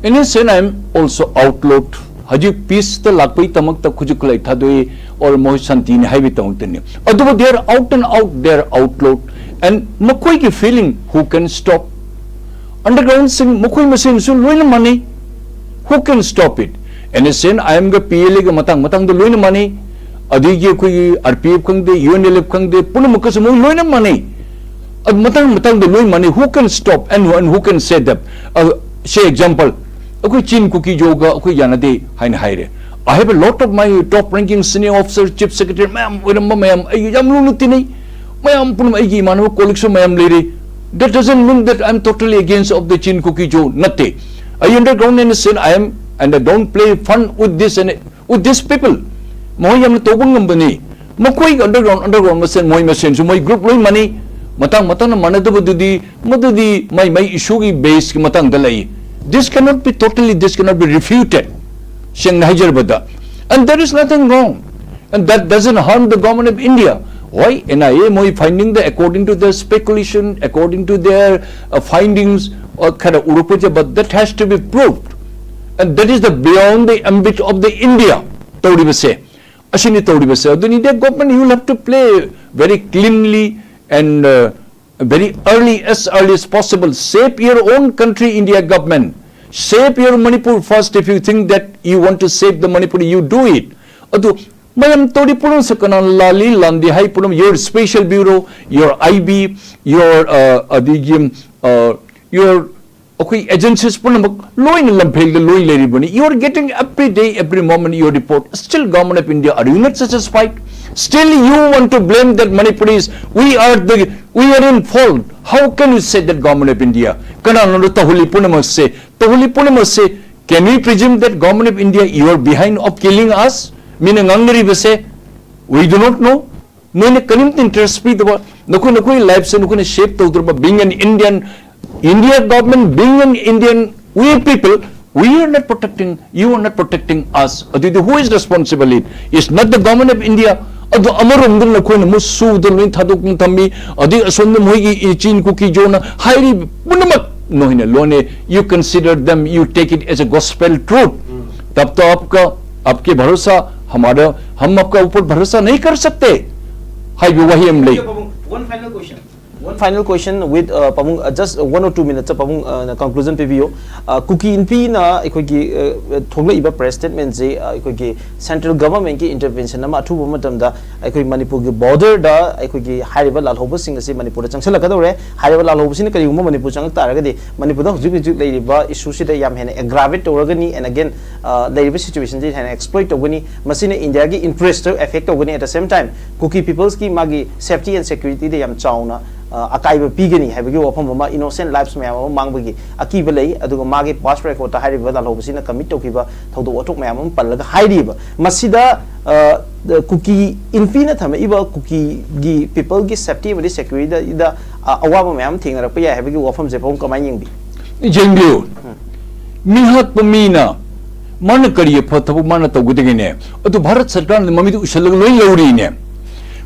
N S N I M also outlaw, ꯍꯧꯖꯤꯛ ꯄꯤꯁꯇ ꯂꯥꯛꯄꯒꯤꯗꯃꯛꯇ ꯈꯨꯠꯁꯨ ꯈꯨꯠꯂꯥꯏ ꯊꯥꯗꯣꯛꯏ, or ꯃꯣꯏ ꯁꯥꯟꯇꯤꯅꯤ ꯍꯥꯏꯕꯒꯤꯗꯃꯛꯇꯅꯤ꯫ ꯑꯗꯨꯕꯨ they are out and out, they are outlaw, and ꯃꯈꯣꯏꯒꯤ feeling who can stop? Underground ꯁꯤꯡ ꯃꯈꯣꯏ ꯃꯁꯦꯟꯁꯨ ꯂꯣꯏꯅ ꯃꯥꯟꯅꯩ꯫ Who can stop it? N S N I M ꯒ P L A ꯒ ꯃꯇꯥꯡ ꯃꯇꯥꯡꯗ ꯂꯣꯏꯅ ꯃꯥꯟꯅꯩ꯫ ꯑꯗꯒꯤ ꯑꯩꯈꯣꯏꯒꯤ R P F ꯈꯪꯗꯦ, U N L F ꯈꯪꯗꯦ, ꯄꯨꯝꯅꯃꯛꯀꯁꯨ ꯃꯣꯏ ꯂꯣꯏꯅ ꯃꯥꯟꯅꯩ꯫ ꯑꯗꯨ ꯃꯇꯥꯡ ꯃꯇꯥꯡꯗ ꯂꯣꯏ ꯃꯥꯟꯅꯩ꯫ Who can stop and, and who can say that? Uh, say example, ꯑꯩꯈꯣꯏ ꯆꯤꯟ ꯀꯨꯀꯤ ꯖꯣꯒ ꯑꯩꯈꯣꯏ ꯌꯥꯅꯗꯦ ꯍꯥꯏꯅ ꯍꯥꯏꯔꯦ꯫ I have a lot of my top ranking senior officer, chief secretary ꯃꯌꯥꯝ ꯑꯣꯏꯔꯝꯕ ꯃꯌꯥꯝ ꯑꯩꯒ ꯌꯥꯝ ꯂꯨꯅ ꯇꯤꯟꯅꯩ꯫ ꯃꯌꯥꯝ ꯄꯨꯝꯅꯃꯛ ꯑꯩꯒꯤ ꯏꯃꯥꯟꯅꯕ colleagueꯁꯨ ꯃꯌꯥꯝ ꯂꯩꯔꯤ꯫ That doesn't mean that I am totally against of the Chin Kuki Joe. ꯅꯠꯇꯦ꯫ ꯑꯩ underground N S N I M and I don't play fun with this and with this people. ꯃꯈꯣꯏ ꯌꯥꯝꯅ ꯇꯧꯕ ꯉꯝꯕꯅꯤ꯫ ꯃꯈꯣꯏꯒꯤ underground, underground ꯃꯁꯦꯟ, ꯃꯣꯏ ꯃꯁꯦꯟꯁꯨ ꯃꯣꯏ group ꯂꯣꯏ ꯃꯥꯟꯅꯩ꯫ ꯃꯇꯥꯡ ꯃꯇꯥꯡꯅ ꯃꯥꯟꯅꯗꯕꯗꯨꯗꯤ ꯃꯗꯨꯗꯤ ꯃꯥꯏ ꯃꯥꯏ issueꯒꯤ baseꯀꯤ ꯃꯇꯥꯡꯗ ꯂꯩ꯫ This cannot be totally, this cannot be refuted. ꯁꯦꯡꯅ ꯍꯥꯏꯖꯔꯕꯗ, and there is nothing wrong. And that doesn't harm the government of India. ꯍꯣꯏ, N I A ꯃꯣꯏ findingꯗ, according to their speculation, according to their, uh, findings, uh, ꯈꯔ ꯎꯔꯛꯄꯁꯦ, but that has to be proved. And that is the beyond the ambit of the India. ꯇꯧꯔꯤꯕꯁꯦ, ꯑꯁꯤꯅꯤ ꯇꯧꯔꯤꯕꯁꯦ꯫ ꯑꯗꯨꯅ India government, you have to play very cleanly and uh, very early, as early as possible. Save your own country, India government. Save your Manipur first. If you think that you want to save the Manipur, you do it. ꯑꯗꯨ ꯃꯌꯥꯝ ꯇꯧꯔꯤ ꯄꯨꯝꯅꯃꯛꯁꯦ ꯀꯅꯥꯅ ꯂꯥꯜꯂꯤ ꯂꯥꯟꯗꯦ ꯍꯥꯏ ꯄꯨꯝꯅꯃꯛ, your special bureau, your I B, your uh, ꯑꯗꯒꯤ uh, your ꯑꯩꯈꯣꯏ agencies ꯄꯨꯝꯅꯃꯛ ꯂꯣꯏꯅ ꯂꯝꯐꯦꯜꯗ ꯂꯣꯏ ꯂꯩꯔꯤꯕꯅꯤ꯫ You are getting every day, every moment your report. Still, Government of India, are you not satisfied? Still, you want to blame that Manipuris. We are the, we are in fault. How can you say that, Government of India? ꯀꯅꯥꯅꯣ ꯇꯧꯍꯜꯂꯤ ꯄꯨꯝꯅꯃꯛꯁꯦ? ꯇꯧꯍꯜꯂꯤ ꯄꯨꯝꯅꯃꯛꯁꯦ, can we presume that Government of India, you are behind of killing us? ꯃꯤꯅ ꯉꯥꯡꯅꯔꯤꯕꯁꯦ, we do not know. ꯅꯣꯏꯅ ꯀꯔꯤꯝꯇ interest ꯄꯤꯗꯕ, ꯅꯈꯣꯏ ꯅꯈꯣꯏ life ꯁꯦ ꯅꯈꯣꯏꯅ save ꯇꯧꯗ꯭ꯔꯕ, being an Indian, India government, being an Indian, we people, we are not protecting, you are not protecting us. ꯑꯗꯨꯗꯤ who is responsible? It is not the Government of India. ꯑꯗꯨ ꯑꯃꯔꯣꯝꯗ ꯅꯈꯣꯏꯅ ꯑꯃꯨꯛ ꯁꯨꯗ ꯂꯣꯏ ꯊꯥꯗꯣꯛꯇꯨꯅ ꯊꯝꯃꯤ, ꯑꯗꯩ ꯑꯁꯣꯝꯗ ꯃꯣꯏꯒꯤ ꯏꯆꯤꯟ ꯀꯨꯀꯤ ꯖꯣꯅ ꯍꯥꯏꯔꯤꯕ ꯄꯨꯝꯅꯃꯛ ꯅꯣꯏꯅ ꯂꯣꯟꯅꯦ, you consider them, you take it as a gospel truth. तब तो आपका, आपके भरोसा हमारा, हम आपका ऊपर भरोसा नहीं कर सकते ꯍꯥꯏꯕ ꯋꯥꯍꯩ ꯑꯃ ꯂꯩ꯫ One final question. One final question with uh, ꯄꯥꯕꯨꯡ, uh, just one or two minutes, ꯄꯥꯕꯨꯡ, uh, conclusion ꯄꯤꯕꯤꯌꯨ꯫ Uh, ꯀꯨꯀꯤ ꯏꯟꯐꯤꯅ ꯑꯩꯈꯣꯏꯒꯤ uh, ꯊꯣꯛꯂꯛꯏꯕ press statement ꯁꯤ uh, ꯑꯩꯈꯣꯏꯒꯤ central government ꯀꯤ intervention ꯑꯃ ꯑꯊꯨꯕ ꯃꯇꯝꯗ ꯑꯩꯈꯣꯏ ꯃꯅꯤꯄꯨꯔꯒꯤ border ꯗ ꯑꯩꯈꯣꯏꯒꯤ ꯍꯥꯏꯔꯤꯕ ꯂꯥꯜꯍꯧꯕꯁꯤꯡ ꯑꯁꯤ ꯃꯅꯤꯄꯨꯔꯗ ꯆꯪꯁꯤꯜꯂꯛꯀꯗꯧꯔꯦ꯫ ꯍꯥꯏꯔꯤꯕ ꯂꯥꯜꯍꯧꯕꯁꯤꯅ ꯀꯔꯤꯒꯨꯝꯕ ꯃꯅꯤꯄꯨꯔ ꯆꯪꯂꯛ ꯇꯥꯔꯒꯗꯤ ꯃꯅꯤꯄꯨꯔꯗ ꯍꯧꯖꯤꯛ ꯍꯧꯖꯤꯛ ꯂꯩꯔꯤꯕ issue ꯁꯤꯗ ꯌꯥꯝ ꯍꯦꯟꯅ aggravate ꯇꯧꯔꯒꯅꯤ, and again uh, ꯂꯩꯔꯤꯕ situation ꯁꯤ ꯍꯦꯟꯅ exploit ꯇꯧꯒꯅꯤ꯫ ꯃꯁꯤꯅ ꯏꯟꯗꯤꯌꯥꯒꯤ interest ꯇ affect ꯇꯧꯒꯅꯤ꯫ At the same time, Kuki peoples ꯀꯤ ꯃꯥꯒꯤ safety and security ꯗ ꯌꯥꯝ ꯆꯥꯎꯅ ꯑ, ꯑꯀꯥꯏꯕ ꯄꯤꯒꯅꯤ ꯍꯥꯏꯕꯒꯤ ꯋꯥꯐꯝ ꯑꯃ, innocent lives ꯃꯌꯥꯝ ꯑꯃ ꯃꯥꯡꯕꯒꯤ ꯑꯀꯤꯕ ꯂꯩ꯫ ꯑꯗꯨꯒ ꯃꯥꯒꯤ past record ꯇ ꯍꯥꯏꯔꯤꯕ ꯂꯥꯜꯍꯧꯕꯁꯤꯅ commit ꯇꯧꯈꯤꯕ ꯊꯧꯗꯣꯛ ꯋꯥꯊꯣꯛ ꯃꯌꯥꯝ ꯑꯃ ꯄꯜꯂꯒ ꯍꯥꯏꯔꯤꯕ꯫ ꯃꯁꯤꯗ ꯑ, ꯀꯨꯀꯤ ꯏꯟꯐꯤꯅ ꯊꯝꯃꯛꯏꯕ ꯀꯨꯀꯤꯒꯤ people ꯒꯤ safety ꯑꯃꯗꯤ security ꯗ ꯑ, ꯑꯋꯥꯕ ꯃꯌꯥꯝ ꯊꯦꯡꯅꯔꯛꯄ ꯌꯥꯏ ꯍꯥꯏꯕꯒꯤ ꯋꯥꯐꯝꯁꯦ ꯄꯥꯕꯨꯡ ꯀꯃꯥꯏꯅ ꯌꯦꯡꯕꯤ? ꯌꯦꯡꯕꯤꯌꯨ, ꯃꯤꯍꯥꯠꯄ ꯃꯤꯅ ꯃꯥꯅ ꯀꯔꯤ ꯑꯐ ꯊꯕꯛ ꯃꯥꯅ ꯇꯧꯒꯗꯒꯦꯅꯦ? ꯑꯗꯨ ꯚꯥꯔꯠ ꯁꯔꯀꯥꯔꯅ ꯃꯃꯤꯠꯇ ꯎꯁꯜꯂꯒ ꯂꯣꯏ ꯂꯧꯔꯤꯅꯦ꯫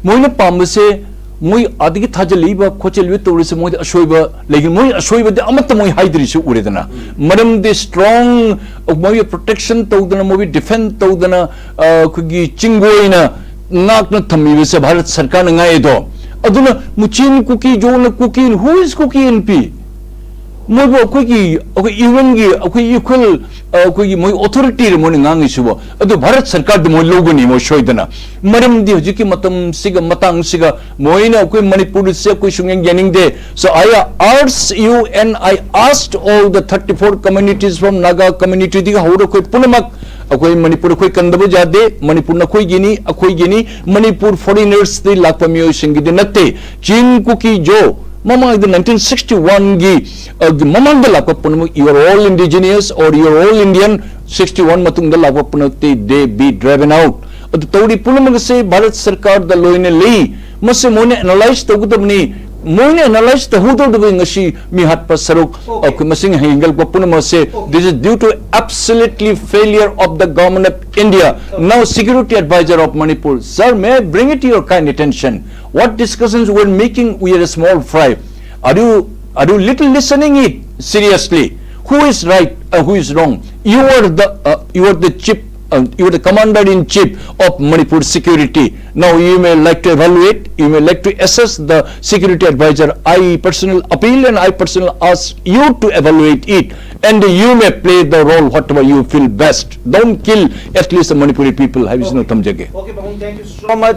ꯃꯣꯏꯅ ꯄꯥꯝꯕꯁꯦ ꯃꯣꯏ ꯑꯗꯒꯤ ꯊꯥꯖꯤꯜꯂꯤꯕ ꯈꯣꯠꯆꯤꯜꯂꯤꯕ ꯇꯧꯔꯤꯁꯦ ꯃꯣꯏꯗ ꯑꯁꯣꯏꯕ ꯂꯩꯒꯅꯤ? ꯃꯣꯏ ꯑꯁꯣꯏꯕꯗꯤ ꯑꯃꯠꯇ ꯃꯣꯏ ꯍꯥꯏꯗ꯭ꯔꯤꯁꯤ ꯎꯔꯦꯗꯅ꯫ ꯃꯔꯝꯗꯤ strong ꯃꯣꯏ protection ꯇꯧꯗꯅ, ꯃꯣꯏ defend ꯇꯧꯗꯅ, ꯑ, ꯑꯩꯈꯣꯏꯒꯤ ꯆꯤꯡꯒꯣꯏꯅ ꯉꯥꯛꯅ ꯊꯝꯃꯤꯕꯁꯦ ꯚꯥꯔꯠ ꯁꯔꯀꯥꯔꯅ ꯉꯥꯛꯑꯦꯗꯣ꯫ ꯑꯗꯨꯅ ꯃꯨꯆꯤꯟ ꯀꯨꯀꯤ ꯖꯣꯅ ꯀꯨꯀꯤ, who is Kuki Inpi? ꯃꯣꯏꯕꯨ ꯑꯩꯈꯣꯏꯒꯤ, ꯑꯩꯈꯣꯏ UNꯒꯤ, ꯑꯩꯈꯣꯏ equal, ꯑ, ꯑꯩꯈꯣꯏꯒꯤ ꯃꯣꯏ authorityꯔ ꯃꯣꯏꯅ ꯉꯥꯡꯉꯤꯁꯤꯕꯣ? ꯑꯗꯨ ꯚꯥꯔꯠ ꯁꯔꯀꯥꯔꯗ ꯃꯣꯏ ꯂꯧꯒꯅꯤ ꯃꯣꯏ ꯁꯣꯏꯗꯅ꯫ ꯃꯔꯝꯗꯤ ꯍꯧꯖꯤꯛꯀꯤ ꯃꯇꯝꯁꯤꯒ ꯃꯇꯥꯡꯁꯤꯒ ꯃꯣꯏꯅ ꯑꯩꯈꯣꯏ ꯃꯅꯤꯄꯨꯔꯁꯦ ꯑꯩꯈꯣꯏ ꯁꯨꯡꯌꯦꯡ ꯌꯦꯡꯅꯤꯡꯗꯦ꯫ So I urge you and I asked all the thirty-four communities from Naga communityꯗꯒꯤ ꯍꯧꯔ ꯑꯩꯈꯣꯏ ꯄꯨꯝꯅꯃꯛ, ꯑꯩꯈꯣꯏ ꯃꯅꯤꯄꯨꯔ ꯑꯩꯈꯣꯏ ꯀꯟꯗꯕ ꯌꯥꯗꯦ꯫ ꯃꯅꯤꯄꯨꯔ ꯅꯈꯣꯏꯒꯤꯅꯤ, ꯑꯩꯈꯣꯏꯒꯤꯅꯤ꯫ ꯃꯅꯤꯄꯨꯔ foreigners ꯗꯒꯤ ꯂꯥꯛꯄ ꯃꯤꯑꯣꯏꯁꯤꯡꯒꯤꯗꯤ ꯅꯠꯇꯦ꯫ ꯆꯤꯟ ꯀꯨꯀꯤ ꯖꯣ ꯃꯃꯥꯡꯗ nineteen sixty-oneꯒꯤ, ꯑ, ꯒꯤ ꯃꯃꯥꯡꯗ ꯂꯥꯛꯄ ꯄꯨꯝꯅꯃꯛ, you are all indigenous or you are all Indian, sixty-one ꯃꯇꯨꯡꯗ ꯂꯥꯛꯄ ꯄꯨꯝꯅꯃꯛꯇꯤ they be driven out꯫ ꯑꯗꯨ ꯇꯧꯔꯤ ꯄꯨꯝꯅꯃꯛ ꯑꯁꯤ ꯚꯥꯔꯠ ꯁꯔꯀꯥꯔꯗ ꯂꯣꯏꯅ ꯂꯩ꯫ ꯃꯁꯤ ꯃꯣꯏꯅ analyse ꯇꯧꯒꯗꯕꯅꯤ꯫ ꯃꯣꯏꯅ analyse ꯇꯧꯍꯧꯗꯕꯗ ꯉꯁꯤ ꯃꯤ ꯍꯥꯠꯄ ꯁꯔꯨꯛ, okay, ꯑꯩꯈꯣꯏ ꯃꯁꯤꯡ ꯍꯦꯟꯒꯠꯂꯛꯄ ꯄꯨꯝꯅꯃꯛ ꯑꯁꯤ, okay, this is due to absolutely failure of the government of India. Okay. Now security advisor of Manipur, sir, may I bring it to your kind attention? What discussions we're making, we are a small fry. Are you, are you little listening it seriously? Who is right? Uh, who is wrong? You are the, uh, you are the chief, uh, you are the commander in chief of Manipur security. Now you may like to evaluate, you may like to assess the security advisor. I personal appeal and I personal ask you to evaluate it, and you may play the role whatever you feel best. Don't kill at least the Manipuri people. Have you no tamjake? Okay, Pabon, thank you so much.